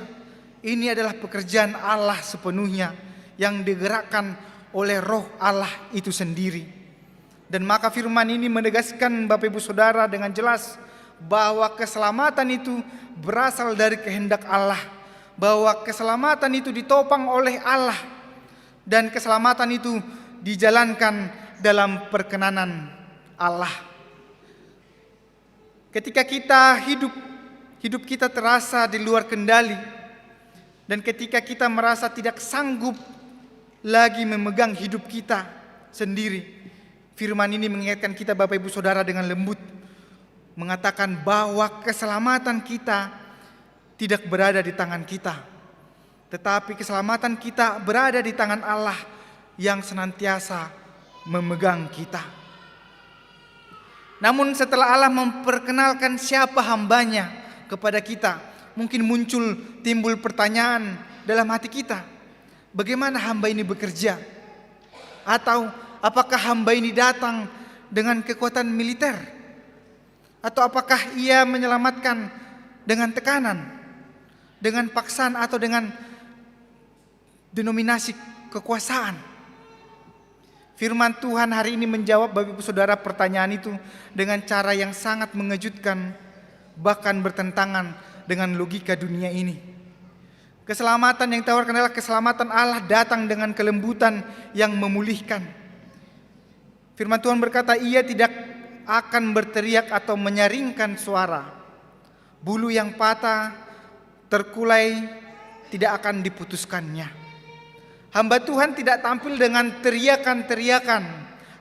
Ini adalah pekerjaan Allah sepenuhnya yang digerakkan oleh Roh Allah itu sendiri. Dan maka firman ini menegaskan, Bapak Ibu Saudara, dengan jelas bahwa keselamatan itu berasal dari kehendak Allah, bahwa keselamatan itu ditopang oleh Allah, dan keselamatan itu dijalankan dalam perkenanan Allah. Ketika kita hidup, hidup kita terasa di luar kendali, dan ketika kita merasa tidak sanggup lagi memegang hidup kita sendiri, firman ini mengingatkan kita, Bapak Ibu Saudara, dengan lembut, mengatakan bahwa keselamatan kita tidak berada di tangan kita, tetapi keselamatan kita berada di tangan Allah yang senantiasa memegang kita. Namun, setelah Allah memperkenalkan siapa hamba-Nya kepada kita, mungkin muncul, timbul pertanyaan dalam hati kita, bagaimana hamba ini bekerja? Atau apakah hamba ini datang dengan kekuatan militer? Atau apakah Ia menyelamatkan dengan tekanan, dengan paksaan, atau dengan denominasi kekuasaan? Firman Tuhan hari ini menjawab, Bapak Ibu Saudara, pertanyaan itu dengan cara yang sangat mengejutkan, bahkan bertentangan dengan logika dunia ini. Keselamatan yang ditawarkan adalah keselamatan Allah datang dengan kelembutan yang memulihkan. Firman Tuhan berkata, "Ia tidak akan berteriak atau menyaringkan suara. Bulu yang patah, terkulai, tidak akan diputuskannya." Hamba Tuhan tidak tampil dengan teriakan-teriakan.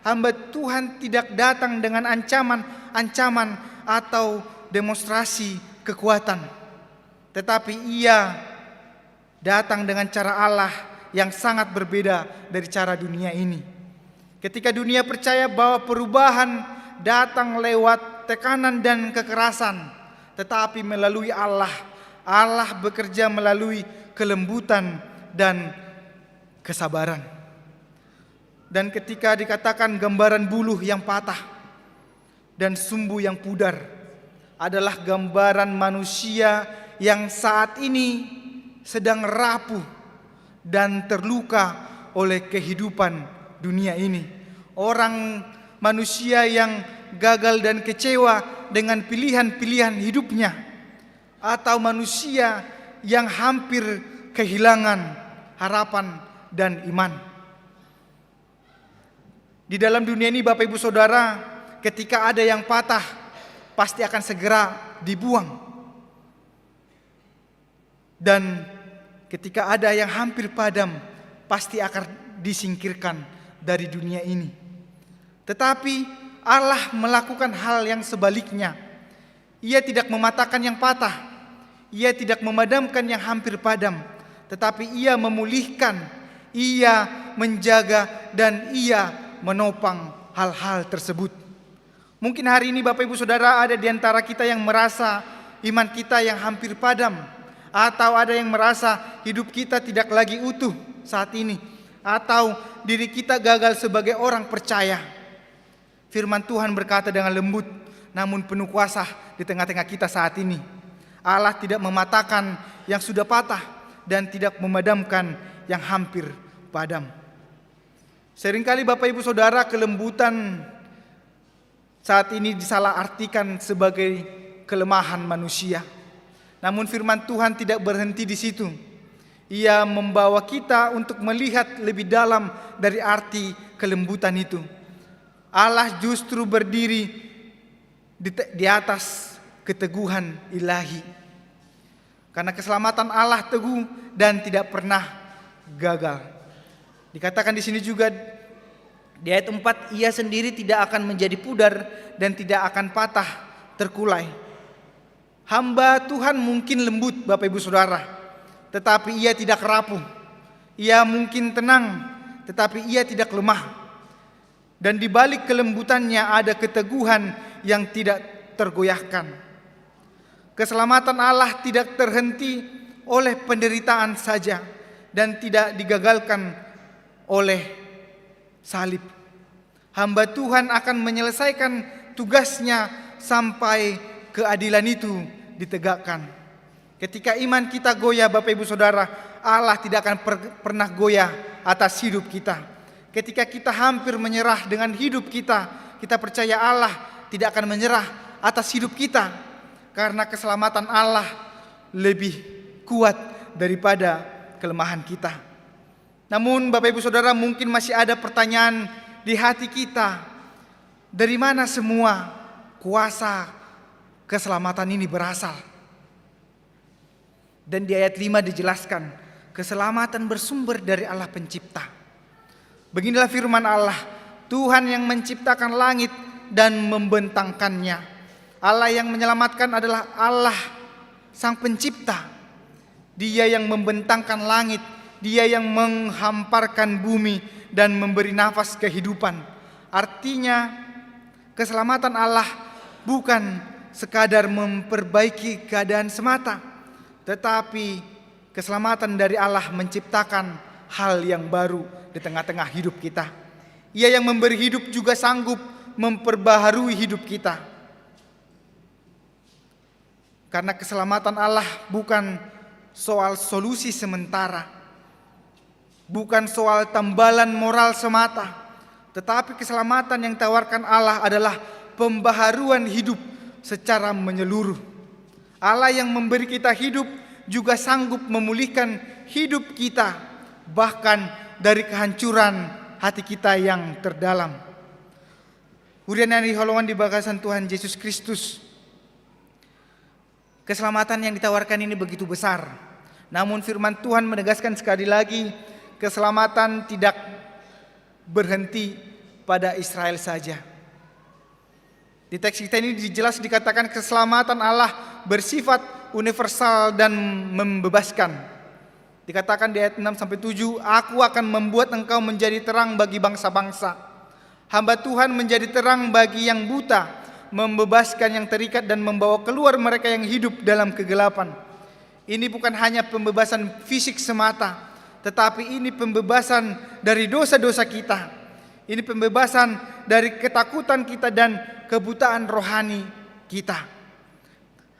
Hamba Tuhan tidak datang dengan ancaman-ancaman atau demonstrasi kekuatan. Tetapi ia datang dengan cara Allah yang sangat berbeda dari cara dunia ini. Ketika dunia percaya bahwa perubahan datang lewat tekanan dan kekerasan, tetapi melalui Allah, Allah bekerja melalui kelembutan dan kesabaran. Dan ketika dikatakan gambaran buluh yang patah dan sumbu yang pudar, adalah gambaran manusia yang saat ini sedang rapuh dan terluka oleh kehidupan dunia ini. Orang, manusia yang gagal dan kecewa dengan pilihan-pilihan hidupnya, atau manusia yang hampir kehilangan harapan dan iman. Di dalam dunia ini, Bapak Ibu Saudara, ketika ada yang patah, pasti akan segera dibuang. Dan ketika ada yang hampir padam, pasti akan disingkirkan dari dunia ini. Tetapi Allah melakukan hal yang sebaliknya. Ia tidak mematahkan yang patah, Ia tidak memadamkan yang hampir padam, tetapi Ia memulihkan, Ia menjaga, dan Ia menopang hal-hal tersebut. Mungkin hari ini, Bapak Ibu Saudara, ada di antara kita yang merasa iman kita yang hampir padam, atau ada yang merasa hidup kita tidak lagi utuh saat ini, atau diri kita gagal sebagai orang percaya. Firman Tuhan berkata dengan lembut, namun penuh kuasa di tengah-tengah kita saat ini. Allah tidak mematahkan yang sudah patah dan tidak memadamkan yang hampir padam. Seringkali, Bapak Ibu Saudara, kelembutan saat ini disalahartikan sebagai kelemahan manusia. Namun, firman Tuhan tidak berhenti di situ. Ia membawa kita untuk melihat lebih dalam dari arti kelembutan itu. Allah justru berdiri di te-, di atas keteguhan ilahi. Karena keselamatan Allah teguh dan tidak pernah gagal. Dikatakan di sini juga, di ayat empat, "Ia sendiri tidak akan menjadi pudar dan tidak akan patah, terkulai." Hamba Tuhan mungkin lembut, Bapak Ibu Saudara, tetapi ia tidak rapuh. Ia mungkin tenang, tetapi ia tidak lemah. Dan di balik kelembutannya ada keteguhan yang tidak tergoyahkan. Keselamatan Allah tidak terhenti oleh penderitaan saja dan tidak digagalkan oleh salib. Hamba Tuhan akan menyelesaikan tugasnya sampai keadilan itu ditegakkan. Ketika iman kita goyah, Bapak Ibu Saudara, Allah tidak akan per- pernah goyah atas hidup kita. Ketika kita hampir menyerah dengan hidup kita, kita percaya Allah tidak akan menyerah atas hidup kita, karena keselamatan Allah lebih kuat daripada kelemahan kita. Namun, Bapak Ibu Saudara, mungkin masih ada pertanyaan di hati kita, dari mana semua kuasa keselamatan ini berasal? Dan di ayat lima dijelaskan, keselamatan bersumber dari Allah Pencipta. Beginilah firman Allah, Tuhan yang menciptakan langit dan membentangkannya. Allah yang menyelamatkan adalah Allah Sang Pencipta. Dia yang membentangkan langit, Dia yang menghamparkan bumi dan memberi nafas kehidupan. Artinya, keselamatan Allah bukan sekadar memperbaiki keadaan semata, tetapi keselamatan dari Allah menciptakan hal yang baru di tengah-tengah hidup kita. Ia yang memberi hidup juga sanggup memperbaharui hidup kita. Karena keselamatan Allah bukan soal solusi sementara, bukan soal tambalan moral semata, tetapi keselamatan yang ditawarkan Allah adalah pembaharuan hidup secara menyeluruh. Allah yang memberi kita hidup juga sanggup memulihkan hidup kita, bahkan dari kehancuran hati kita yang terdalam. Huria na hinaholongan di bagasan Tuhan Yesus Kristus, keselamatan yang ditawarkan ini begitu besar. Namun firman Tuhan menegaskan sekali lagi, keselamatan tidak berhenti pada Israel saja. Di teks kita ini jelas dikatakan keselamatan Allah bersifat universal dan membebaskan. Dikatakan di ayat enam sampai tujuh, "Aku akan membuat engkau menjadi terang bagi bangsa-bangsa." Hamba Tuhan menjadi terang bagi yang buta, membebaskan yang terikat, dan membawa keluar mereka yang hidup dalam kegelapan. Ini bukan hanya pembebasan fisik semata, tetapi ini pembebasan dari dosa-dosa kita. Ini pembebasan dari ketakutan kita dan kebutaan rohani kita.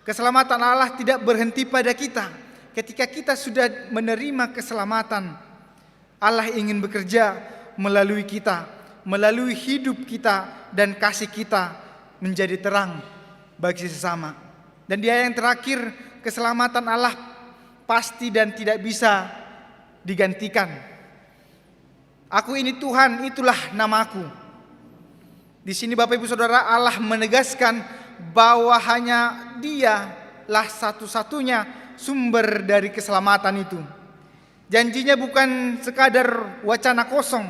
Keselamatan Allah tidak berhenti pada kita. Ketika kita sudah menerima keselamatan, Allah ingin bekerja melalui kita, melalui hidup kita dan kasih kita menjadi terang bagi sesama. Dan di ayat yang terakhir, keselamatan Allah pasti dan tidak bisa digantikan. "Aku ini Tuhan, itulah namaku." Di sini, Bapak Ibu Saudara, Allah menegaskan bahwa hanya Dialah satu-satunya sumber dari keselamatan itu. Janjinya bukan sekadar wacana kosong.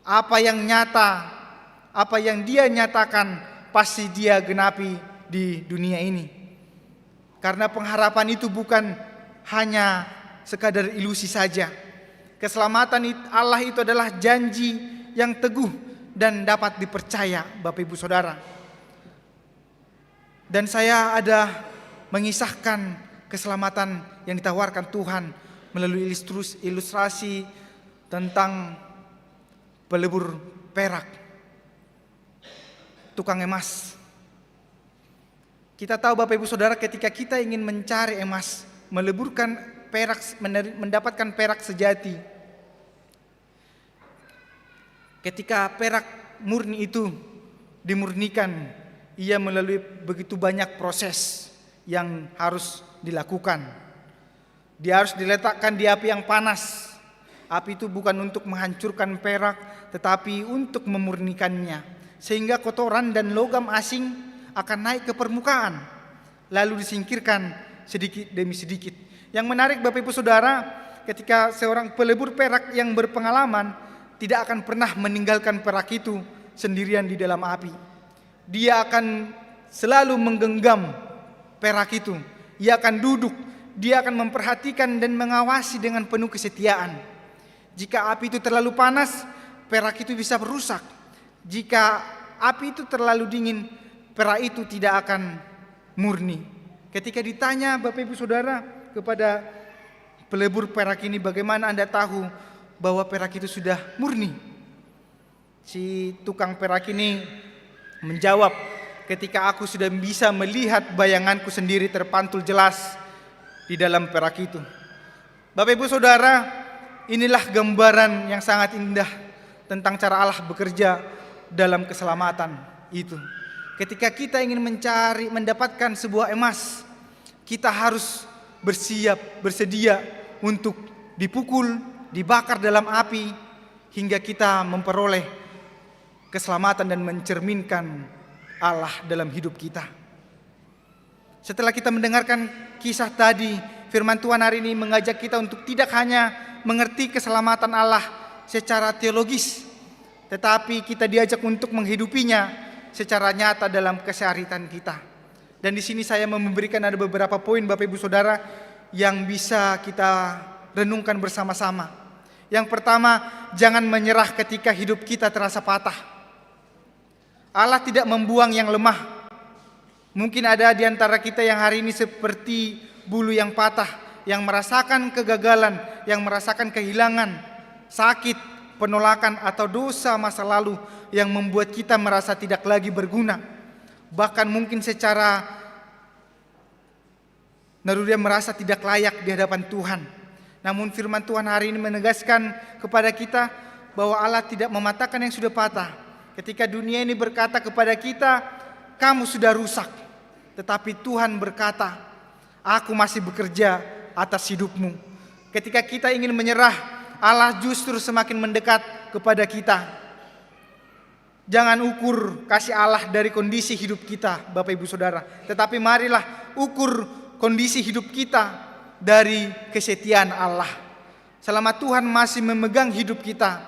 Apa yang nyata, apa yang Dia nyatakan, pasti Dia genapi di dunia ini. Karena pengharapan itu bukan hanya sekadar ilusi saja. Keselamatan it-, Allah itu adalah janji yang teguh dan dapat dipercaya, Bapak Ibu Saudara. Dan saya ada mengisahkan keselamatan yang ditawarkan Tuhan melalui ilustrus-, ilustrasi tentang pelebur perak, tukang emas. Kita tahu, Bapak Ibu Saudara, ketika kita ingin mencari emas, meleburkan perak, mener-, mendapatkan perak sejati, ketika perak murni itu dimurnikan, ia melalui begitu banyak proses yang harus dilakukan. Dia harus diletakkan di api yang panas. Api itu bukan untuk menghancurkan perak, tetapi untuk memurnikannya, sehingga kotoran dan logam asing akan naik ke permukaan, lalu disingkirkan sedikit demi sedikit. Yang menarik, Bapak Ibu Saudara, ketika seorang pelebur perak yang berpengalaman tidak akan pernah meninggalkan perak itu sendirian di dalam api. Dia akan selalu menggenggam perak itu. Ia akan duduk, dia akan memperhatikan dan mengawasi dengan penuh kesetiaan. Jika api itu terlalu panas, perak itu bisa rusak. Jika api itu terlalu dingin, perak itu tidak akan murni. Ketika ditanya, Bapak Ibu Saudara, kepada pelebur perak ini, "Bagaimana Anda tahu bahwa perak itu sudah murni?" Si tukang perak ini menjawab, "Ketika aku sudah bisa melihat bayanganku sendiri terpantul jelas, di dalam perak itu. Bapak Ibu Saudara, inilah gambaran yang sangat indah tentang cara Allah bekerja dalam keselamatan itu. Ketika kita ingin mencari, mendapatkan sebuah emas, kita harus bersiap, bersedia untuk dipukul, dibakar dalam api, hingga kita memperoleh keselamatan dan mencerminkan Allah dalam hidup kita. Setelah kita mendengarkan kisah tadi, firman Tuhan hari ini mengajak kita untuk tidak hanya mengerti keselamatan Allah secara teologis, tetapi kita diajak untuk menghidupinya secara nyata dalam keseharian kita. Dan di sini saya memberikan ada beberapa poin, Bapak Ibu Saudara, yang bisa kita renungkan bersama-sama. Yang pertama, jangan menyerah ketika hidup kita terasa patah. Allah tidak membuang yang lemah. Mungkin ada di antara kita yang hari ini seperti bulu yang patah, yang merasakan kegagalan, yang merasakan kehilangan, sakit, penolakan, atau dosa masa lalu yang membuat kita merasa tidak lagi berguna. Bahkan mungkin secara nalurian merasa tidak layak di hadapan Tuhan. Namun firman Tuhan hari ini menegaskan kepada kita bahwa Allah tidak mematahkan yang sudah patah. Ketika dunia ini berkata kepada kita, "Kamu sudah rusak." Tetapi Tuhan berkata, "Aku masih bekerja atas hidupmu." Ketika kita ingin menyerah, Allah justru semakin mendekat kepada kita. Jangan ukur kasih Allah dari kondisi hidup kita, Bapak Ibu Saudara. Tetapi marilah ukur kondisi hidup kita dari kesetiaan Allah. Selama Tuhan masih memegang hidup kita,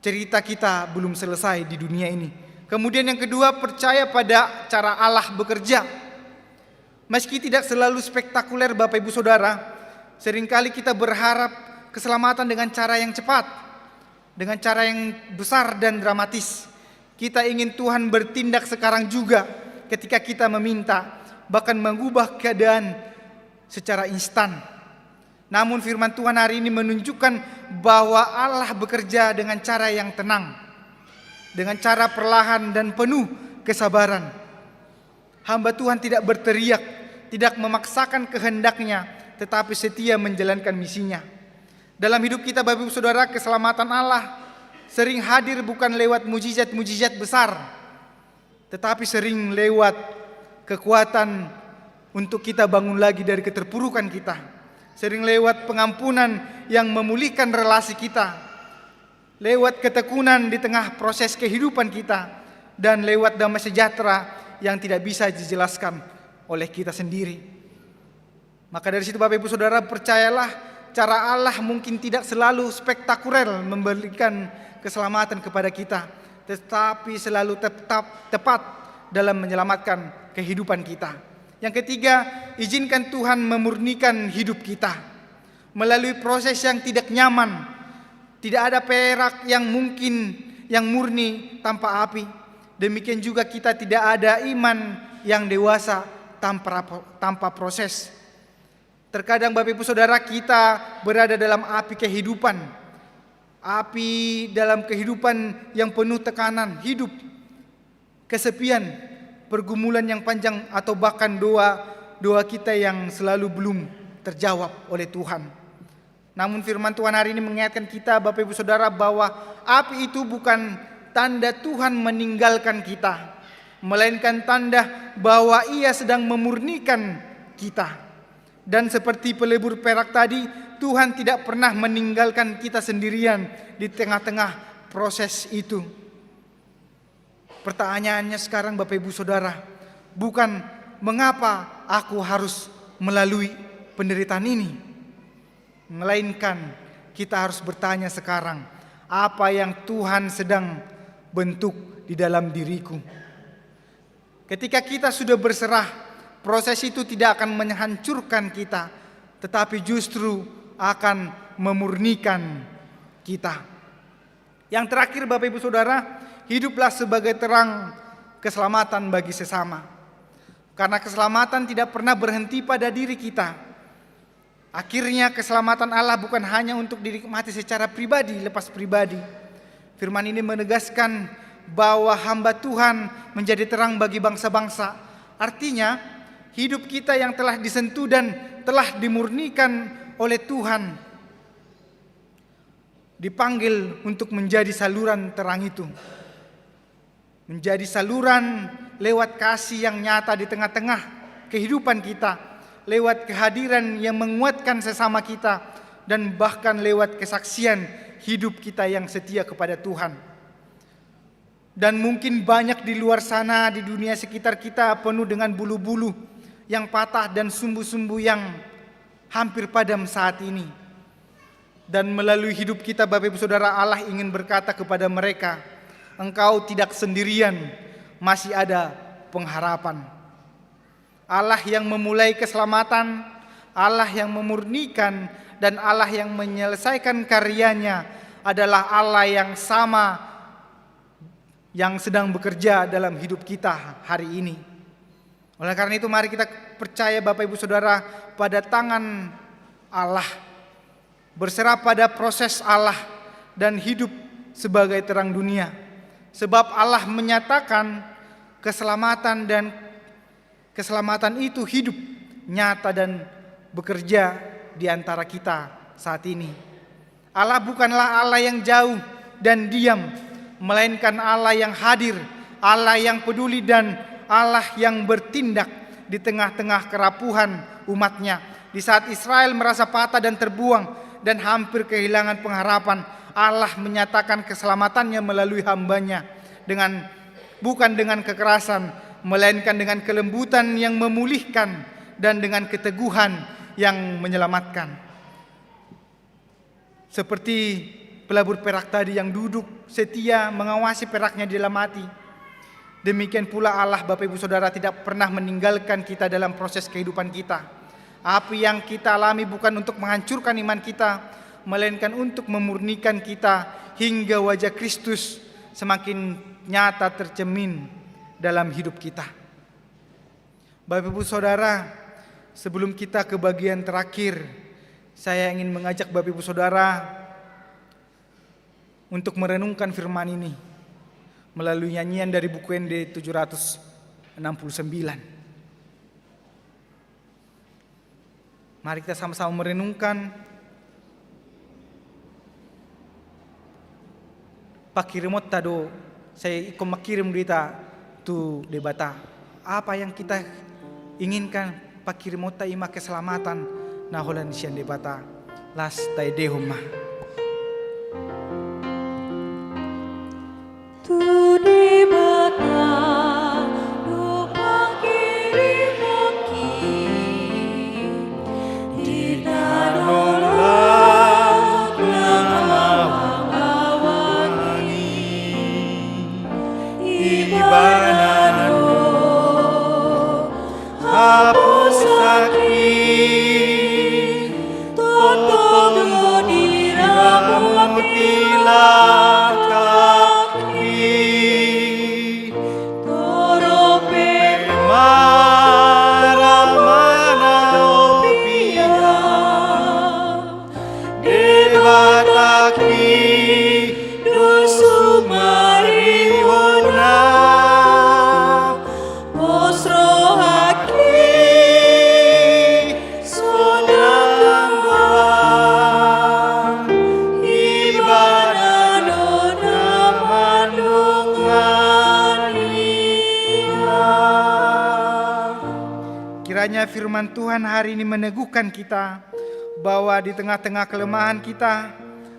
cerita kita belum selesai di dunia ini. Kemudian yang kedua, percaya pada cara Allah bekerja. Meski tidak selalu spektakuler, Bapak Ibu Saudara, seringkali kita berharap keselamatan dengan cara yang cepat, dengan cara yang besar dan dramatis. Kita ingin Tuhan bertindak sekarang juga ketika kita meminta, bahkan mengubah keadaan secara instan. Namun firman Tuhan hari ini menunjukkan bahwa Allah bekerja dengan cara yang tenang, dengan cara perlahan dan penuh kesabaran. Hamba Tuhan tidak berteriak, tidak memaksakan kehendaknya, tetapi setia menjalankan misinya. Dalam hidup kita, Bapak Ibu Saudara, keselamatan Allah sering hadir bukan lewat mujizat-mujizat besar, tetapi sering lewat kekuatan untuk kita bangun lagi dari keterpurukan kita. Sering lewat pengampunan yang memulihkan relasi kita. Lewat ketekunan di tengah proses kehidupan kita. Dan lewat damai sejahtera yang tidak bisa dijelaskan oleh kita sendiri. Maka dari situ, Bapak Ibu Saudara, percayalah, cara Allah mungkin tidak selalu spektakuler memberikan keselamatan kepada kita, tetapi selalu tetap tepat dalam menyelamatkan kehidupan kita. Yang ketiga, izinkan Tuhan memurnikan hidup kita. Melalui proses yang tidak nyaman, tidak ada perak yang mungkin, yang murni tanpa api. Demikian juga kita tidak ada iman yang dewasa tanpa, tanpa proses. Terkadang, Bapak Ibu Saudara, kita berada dalam api kehidupan. Api dalam kehidupan yang penuh tekanan, hidup, kesepian, pergumulan yang panjang, atau bahkan doa, doa kita yang selalu belum terjawab oleh Tuhan. Namun firman Tuhan hari ini mengingatkan kita, Bapak Ibu Saudara, bahwa api itu bukan tanda Tuhan meninggalkan kita, melainkan tanda bahwa Ia sedang memurnikan kita. Dan seperti pelebur perak tadi, Tuhan tidak pernah meninggalkan kita sendirian di tengah-tengah proses itu. Pertanyaannya sekarang, Bapak Ibu Saudara, bukan mengapa aku harus melalui penderitaan ini, melainkan kita harus bertanya sekarang, apa yang Tuhan sedang bentuk di dalam diriku? Ketika kita sudah berserah, proses itu tidak akan menghancurkan kita, tetapi justru akan memurnikan kita. Yang terakhir, Bapak Ibu Saudara, hiduplah sebagai terang keselamatan bagi sesama. Karena keselamatan tidak pernah berhenti pada diri kita. Akhirnya, keselamatan Allah bukan hanya untuk dinikmati secara pribadi, lepas pribadi. Firman ini menegaskan bahwa hamba Tuhan menjadi terang bagi bangsa-bangsa. Artinya, hidup kita yang telah disentuh dan telah dimurnikan oleh Tuhan, dipanggil untuk menjadi saluran terang itu. Menjadi saluran lewat kasih yang nyata di tengah-tengah kehidupan kita, lewat kehadiran yang menguatkan sesama kita, dan bahkan lewat kesaksian hidup kita yang setia kepada Tuhan. Dan mungkin banyak di luar sana, di dunia sekitar kita, penuh dengan bulu-bulu yang patah dan sumbu-sumbu yang hampir padam saat ini. Dan melalui hidup kita, Bapak Ibu Saudara, Allah ingin berkata kepada mereka, "Engkau tidak sendirian, masih ada pengharapan." Allah yang memulai keselamatan, Allah yang memurnikan, dan Allah yang menyelesaikan karyanya adalah Allah yang sama yang sedang bekerja dalam hidup kita hari ini. Oleh karena itu, mari kita percaya, Bapak Ibu Saudara, pada tangan Allah, berserah pada proses Allah, dan hidup sebagai terang dunia. Sebab Allah menyatakan keselamatan, dan keselamatan itu hidup, nyata, dan bekerja di antara kita saat ini. Allah bukanlah Allah yang jauh dan diam, melainkan Allah yang hadir, Allah yang peduli, dan Allah yang bertindak di tengah-tengah kerapuhan umat-Nya. Di saat Israel merasa patah dan terbuang dan hampir kehilangan pengharapan, Allah menyatakan keselamatannya melalui hamba-Nya dengan, bukan dengan kekerasan, melainkan dengan kelembutan yang memulihkan dan dengan keteguhan yang menyelamatkan. Seperti pelabur perak tadi yang duduk setia mengawasi peraknya di dalam api, demikian pula Allah, Bapak Ibu Saudara, tidak pernah meninggalkan kita dalam proses kehidupan kita. Api yang kita alami bukan untuk menghancurkan iman kita, melainkan untuk memurnikan kita hingga wajah Kristus semakin nyata tercermin dalam hidup kita. Bapak Ibu Saudara, sebelum kita ke bagian terakhir, saya ingin mengajak Bapak Ibu Saudara untuk merenungkan firman ini melalui nyanyian dari buku Ende tujuh ratus enam puluh sembilan. Mari kita sama-sama merenungkan. Pangkirimonta do, sai ingkon mangkirim do hita tu Debata. Apa yang kita inginkan, pangkirimonta i ma keselamatan na holan sian Debata. Laos taendehon ma. Tu Debata do pangkirimonki di tano laut na mangawang-awangi. Ibana do haposanki, tongtong do diramoti langkangki. Torop pe mara manopia, Debatangki do sumarihonna, pos rohangki sonang do, Ibana do na mandongani. Kiranya firman Tuhan hari ini meneguhkan kita bahwa di tengah-tengah kelemahan kita,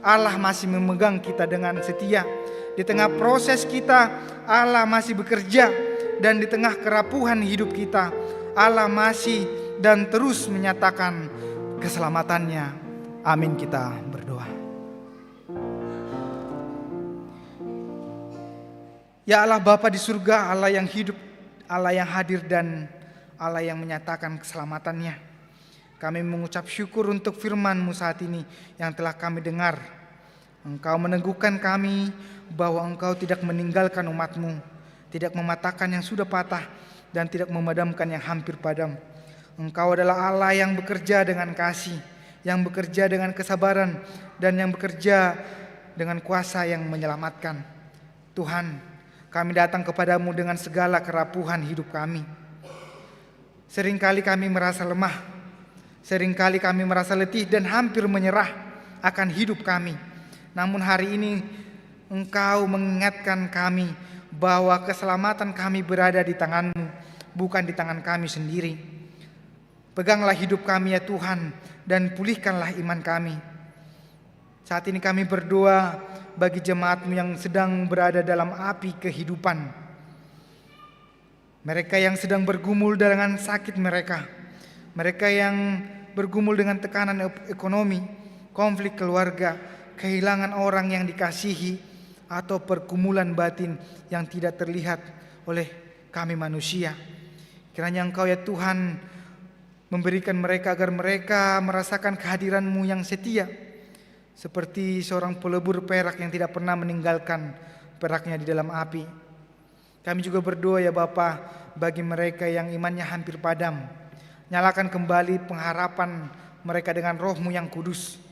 Allah masih memegang kita dengan setia. Di tengah proses kita, Allah masih bekerja, dan di tengah kerapuhan hidup kita, Allah masih dan terus menyatakan keselamatannya. Amin. Kita berdoa. Ya Allah, Bapa di surga, Allah yang hidup, Allah yang hadir, dan Allah yang menyatakan keselamatannya. Kami mengucap syukur untuk firman-Mu saat ini yang telah kami dengar. Engkau meneguhkan kami bahwa Engkau tidak meninggalkan umat-Mu, tidak mematahkan yang sudah patah, dan tidak memadamkan yang hampir padam. Engkau adalah Allah yang bekerja dengan kasih, yang bekerja dengan kesabaran, dan yang bekerja dengan kuasa yang menyelamatkan. Tuhan, kami datang kepada-Mu dengan segala kerapuhan hidup kami. Seringkali kami merasa lemah, Seringkali kami merasa letih dan hampir menyerah akan hidup kami. Namun hari ini Engkau mengingatkan kami bahwa keselamatan kami berada di tangan-Mu, bukan di tangan kami sendiri. Peganglah hidup kami ya Tuhan, dan pulihkanlah iman kami. Saat ini kami berdoa bagi jemaat-Mu yang sedang berada dalam api kehidupan. Mereka yang sedang bergumul dengan sakit mereka. Mereka yang bergumul dengan tekanan ep-, ekonomi, konflik keluarga, kehilangan orang yang dikasihi, atau pergumulan batin yang tidak terlihat oleh kami manusia. Kiranya Engkau ya Tuhan memberikan mereka agar mereka merasakan kehadiran-Mu yang setia, seperti seorang pelebur perak yang tidak pernah meninggalkan peraknya di dalam api. Kami juga berdoa ya Bapa, bagi mereka yang imannya hampir padam. Nyalakan kembali pengharapan mereka dengan Roh-Mu yang kudus.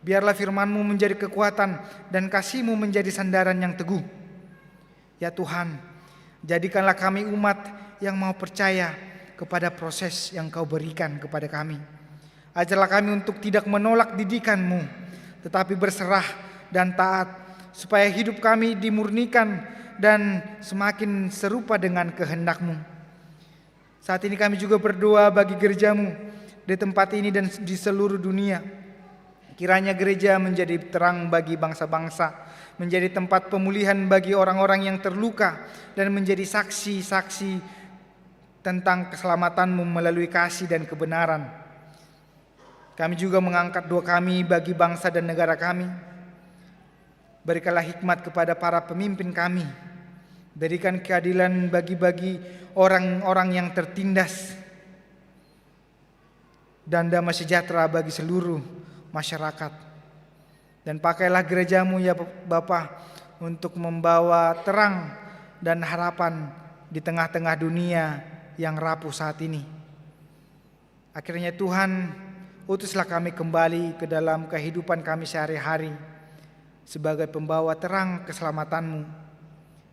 Biarlah firman-Mu menjadi kekuatan dan kasih-Mu menjadi sandaran yang teguh. Ya Tuhan, jadikanlah kami umat yang mau percaya kepada proses yang Kau berikan kepada kami. Ajarlah kami untuk tidak menolak didikan-Mu, tetapi berserah dan taat, supaya hidup kami dimurnikan dan semakin serupa dengan kehendak-Mu. Saat ini kami juga berdoa bagi gereja-Mu di tempat ini dan di seluruh dunia. Kiranya gereja menjadi terang bagi bangsa-bangsa, menjadi tempat pemulihan bagi orang-orang yang terluka, dan menjadi saksi-saksi tentang keselamatan-Mu melalui kasih dan kebenaran. Kami juga mengangkat doa kami bagi bangsa dan negara kami. Berikanlah hikmat kepada para pemimpin kami. Berikan keadilan bagi-bagi orang-orang yang tertindas, dan damai sejahtera bagi seluruh masyarakat. Dan pakailah gereja-Mu ya Bapa, untuk membawa terang dan harapan di tengah-tengah dunia yang rapuh saat ini. Akhirnya Tuhan, utuslah kami kembali ke dalam kehidupan kami sehari-hari sebagai pembawa terang keselamatan-Mu.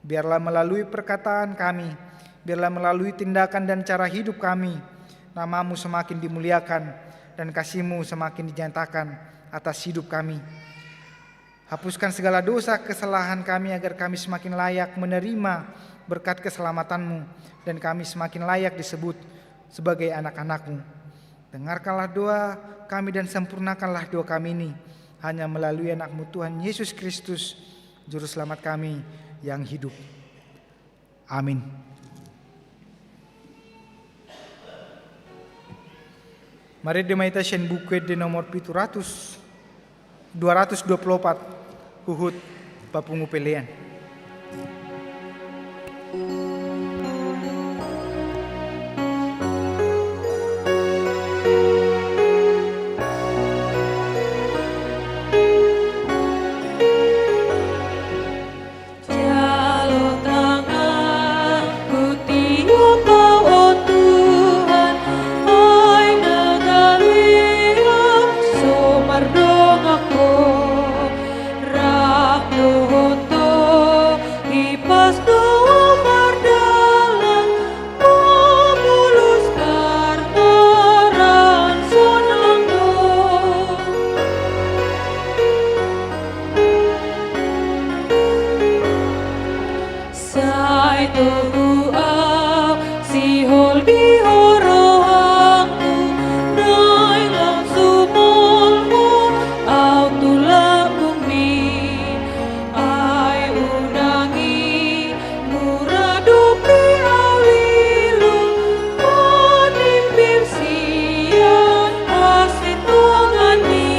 Biarlah melalui perkataan kami, biarlah melalui tindakan dan cara hidup kami, nama-Mu semakin dimuliakan dan kasih-Mu semakin dinyatakan atas hidup kami. Hapuskan segala dosa kesalahan kami agar kami semakin layak menerima berkat keselamatan-Mu dan kami semakin layak disebut sebagai anak-anak-Mu. Dengarkanlah doa kami dan sempurnakanlah doa kami ini hanya melalui Anak-Mu Tuhan Yesus Kristus, Juru Selamat kami yang hidup. Amin. Marende ma hita sian Buku Ende nomor pitu ratus, dua ratus dua puluh opat, huhut papungu pelean. Jalo tanganku, tiop Au, o Tuhan, ai na gale Au so mardongan Ho, rap dohot Ho hipas do Au mardalan, mamolus parmaraan sonang do. Sai togu Au sihol di Ho rohangku, naeng lam sumolmol Au tu lambungMi. Ai unang i mura dope Au lilu, manimbir sian hasintonganMi.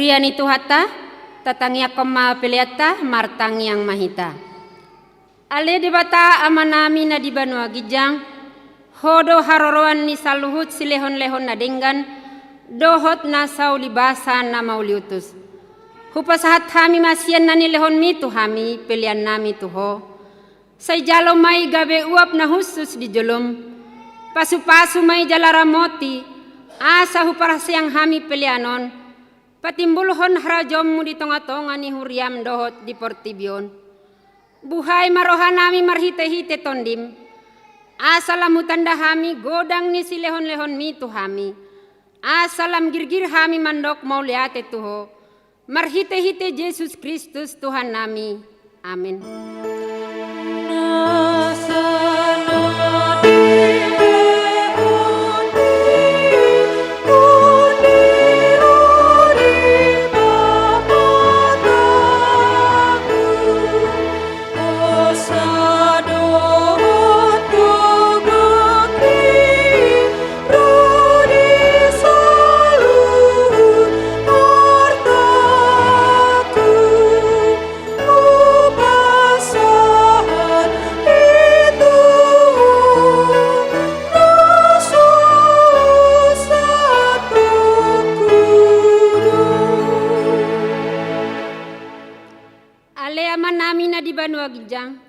Ia ni Tuhanta, tatangiangkon ma peleanta, martangiang ma hita. Ale Debata Amanami na di banua ginjang, Ho do haroroan ni saluhut silehonlehon na denggan, dohot na sauli basa na mauliutus. Hupasahat hami ma sian na nilehonmi tu hami, peleannami tu Ho. Sai jalo ma i gabe uap na hushus di jolom. Pasupasu ma i jala ramoti, asa huparhaseang hami pelean on, patimbulhon harajaonmu di tongatonga ni huriam dohot di portibi on. Buhai ma rohanami marhitehite Tondim, asa lam hutanda hami godang ni silehonlehonmi tu hami, asa lam girgir hami mandok mauliate tu Ho, marhitehite Jesus Kristus Tuhannami. Amen. Ale Amanami na di banua ginjang,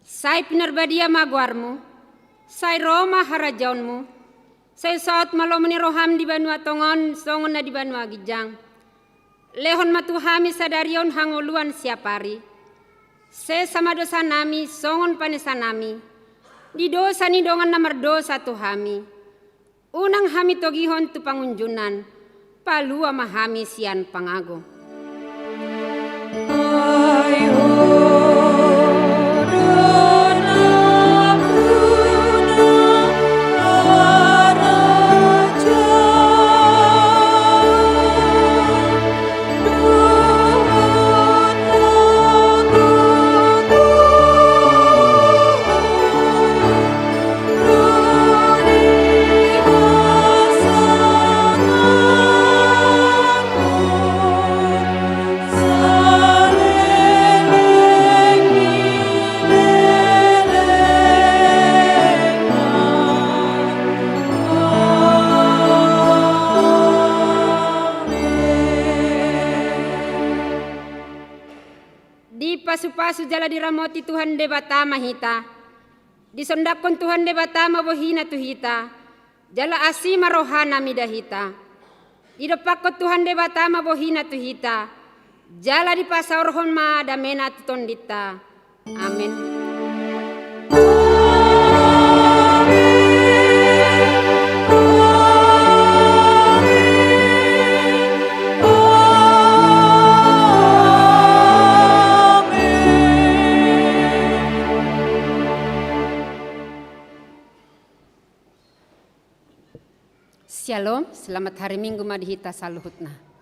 sai pinarbadia ma goarmu, sai ro ma harajaonmu, sai saut ma lomo ni roham di banua tonga on songon na di banua ginjang. Lehon ma tu hami sadari on hangoluan siapari. Sesa ma dosanami songon panesanami di dosa ni dongan na mardosa tu hami. Unang hami togihon tu pangunjunan, palua ma hami sian pangago. Dipasupasu jala diramoti Tuhan Debata ma hita. Disondangkon Tuhan Debata ma bohina tu hita, jala asi ma rohana mida hita. Didompakkon Tuhan Debata ma bohina tu hita, jala dipasaorhon ma damena tu tondinta. Amen. Syalom, selamat hari Minggu ma di hita saluhutna.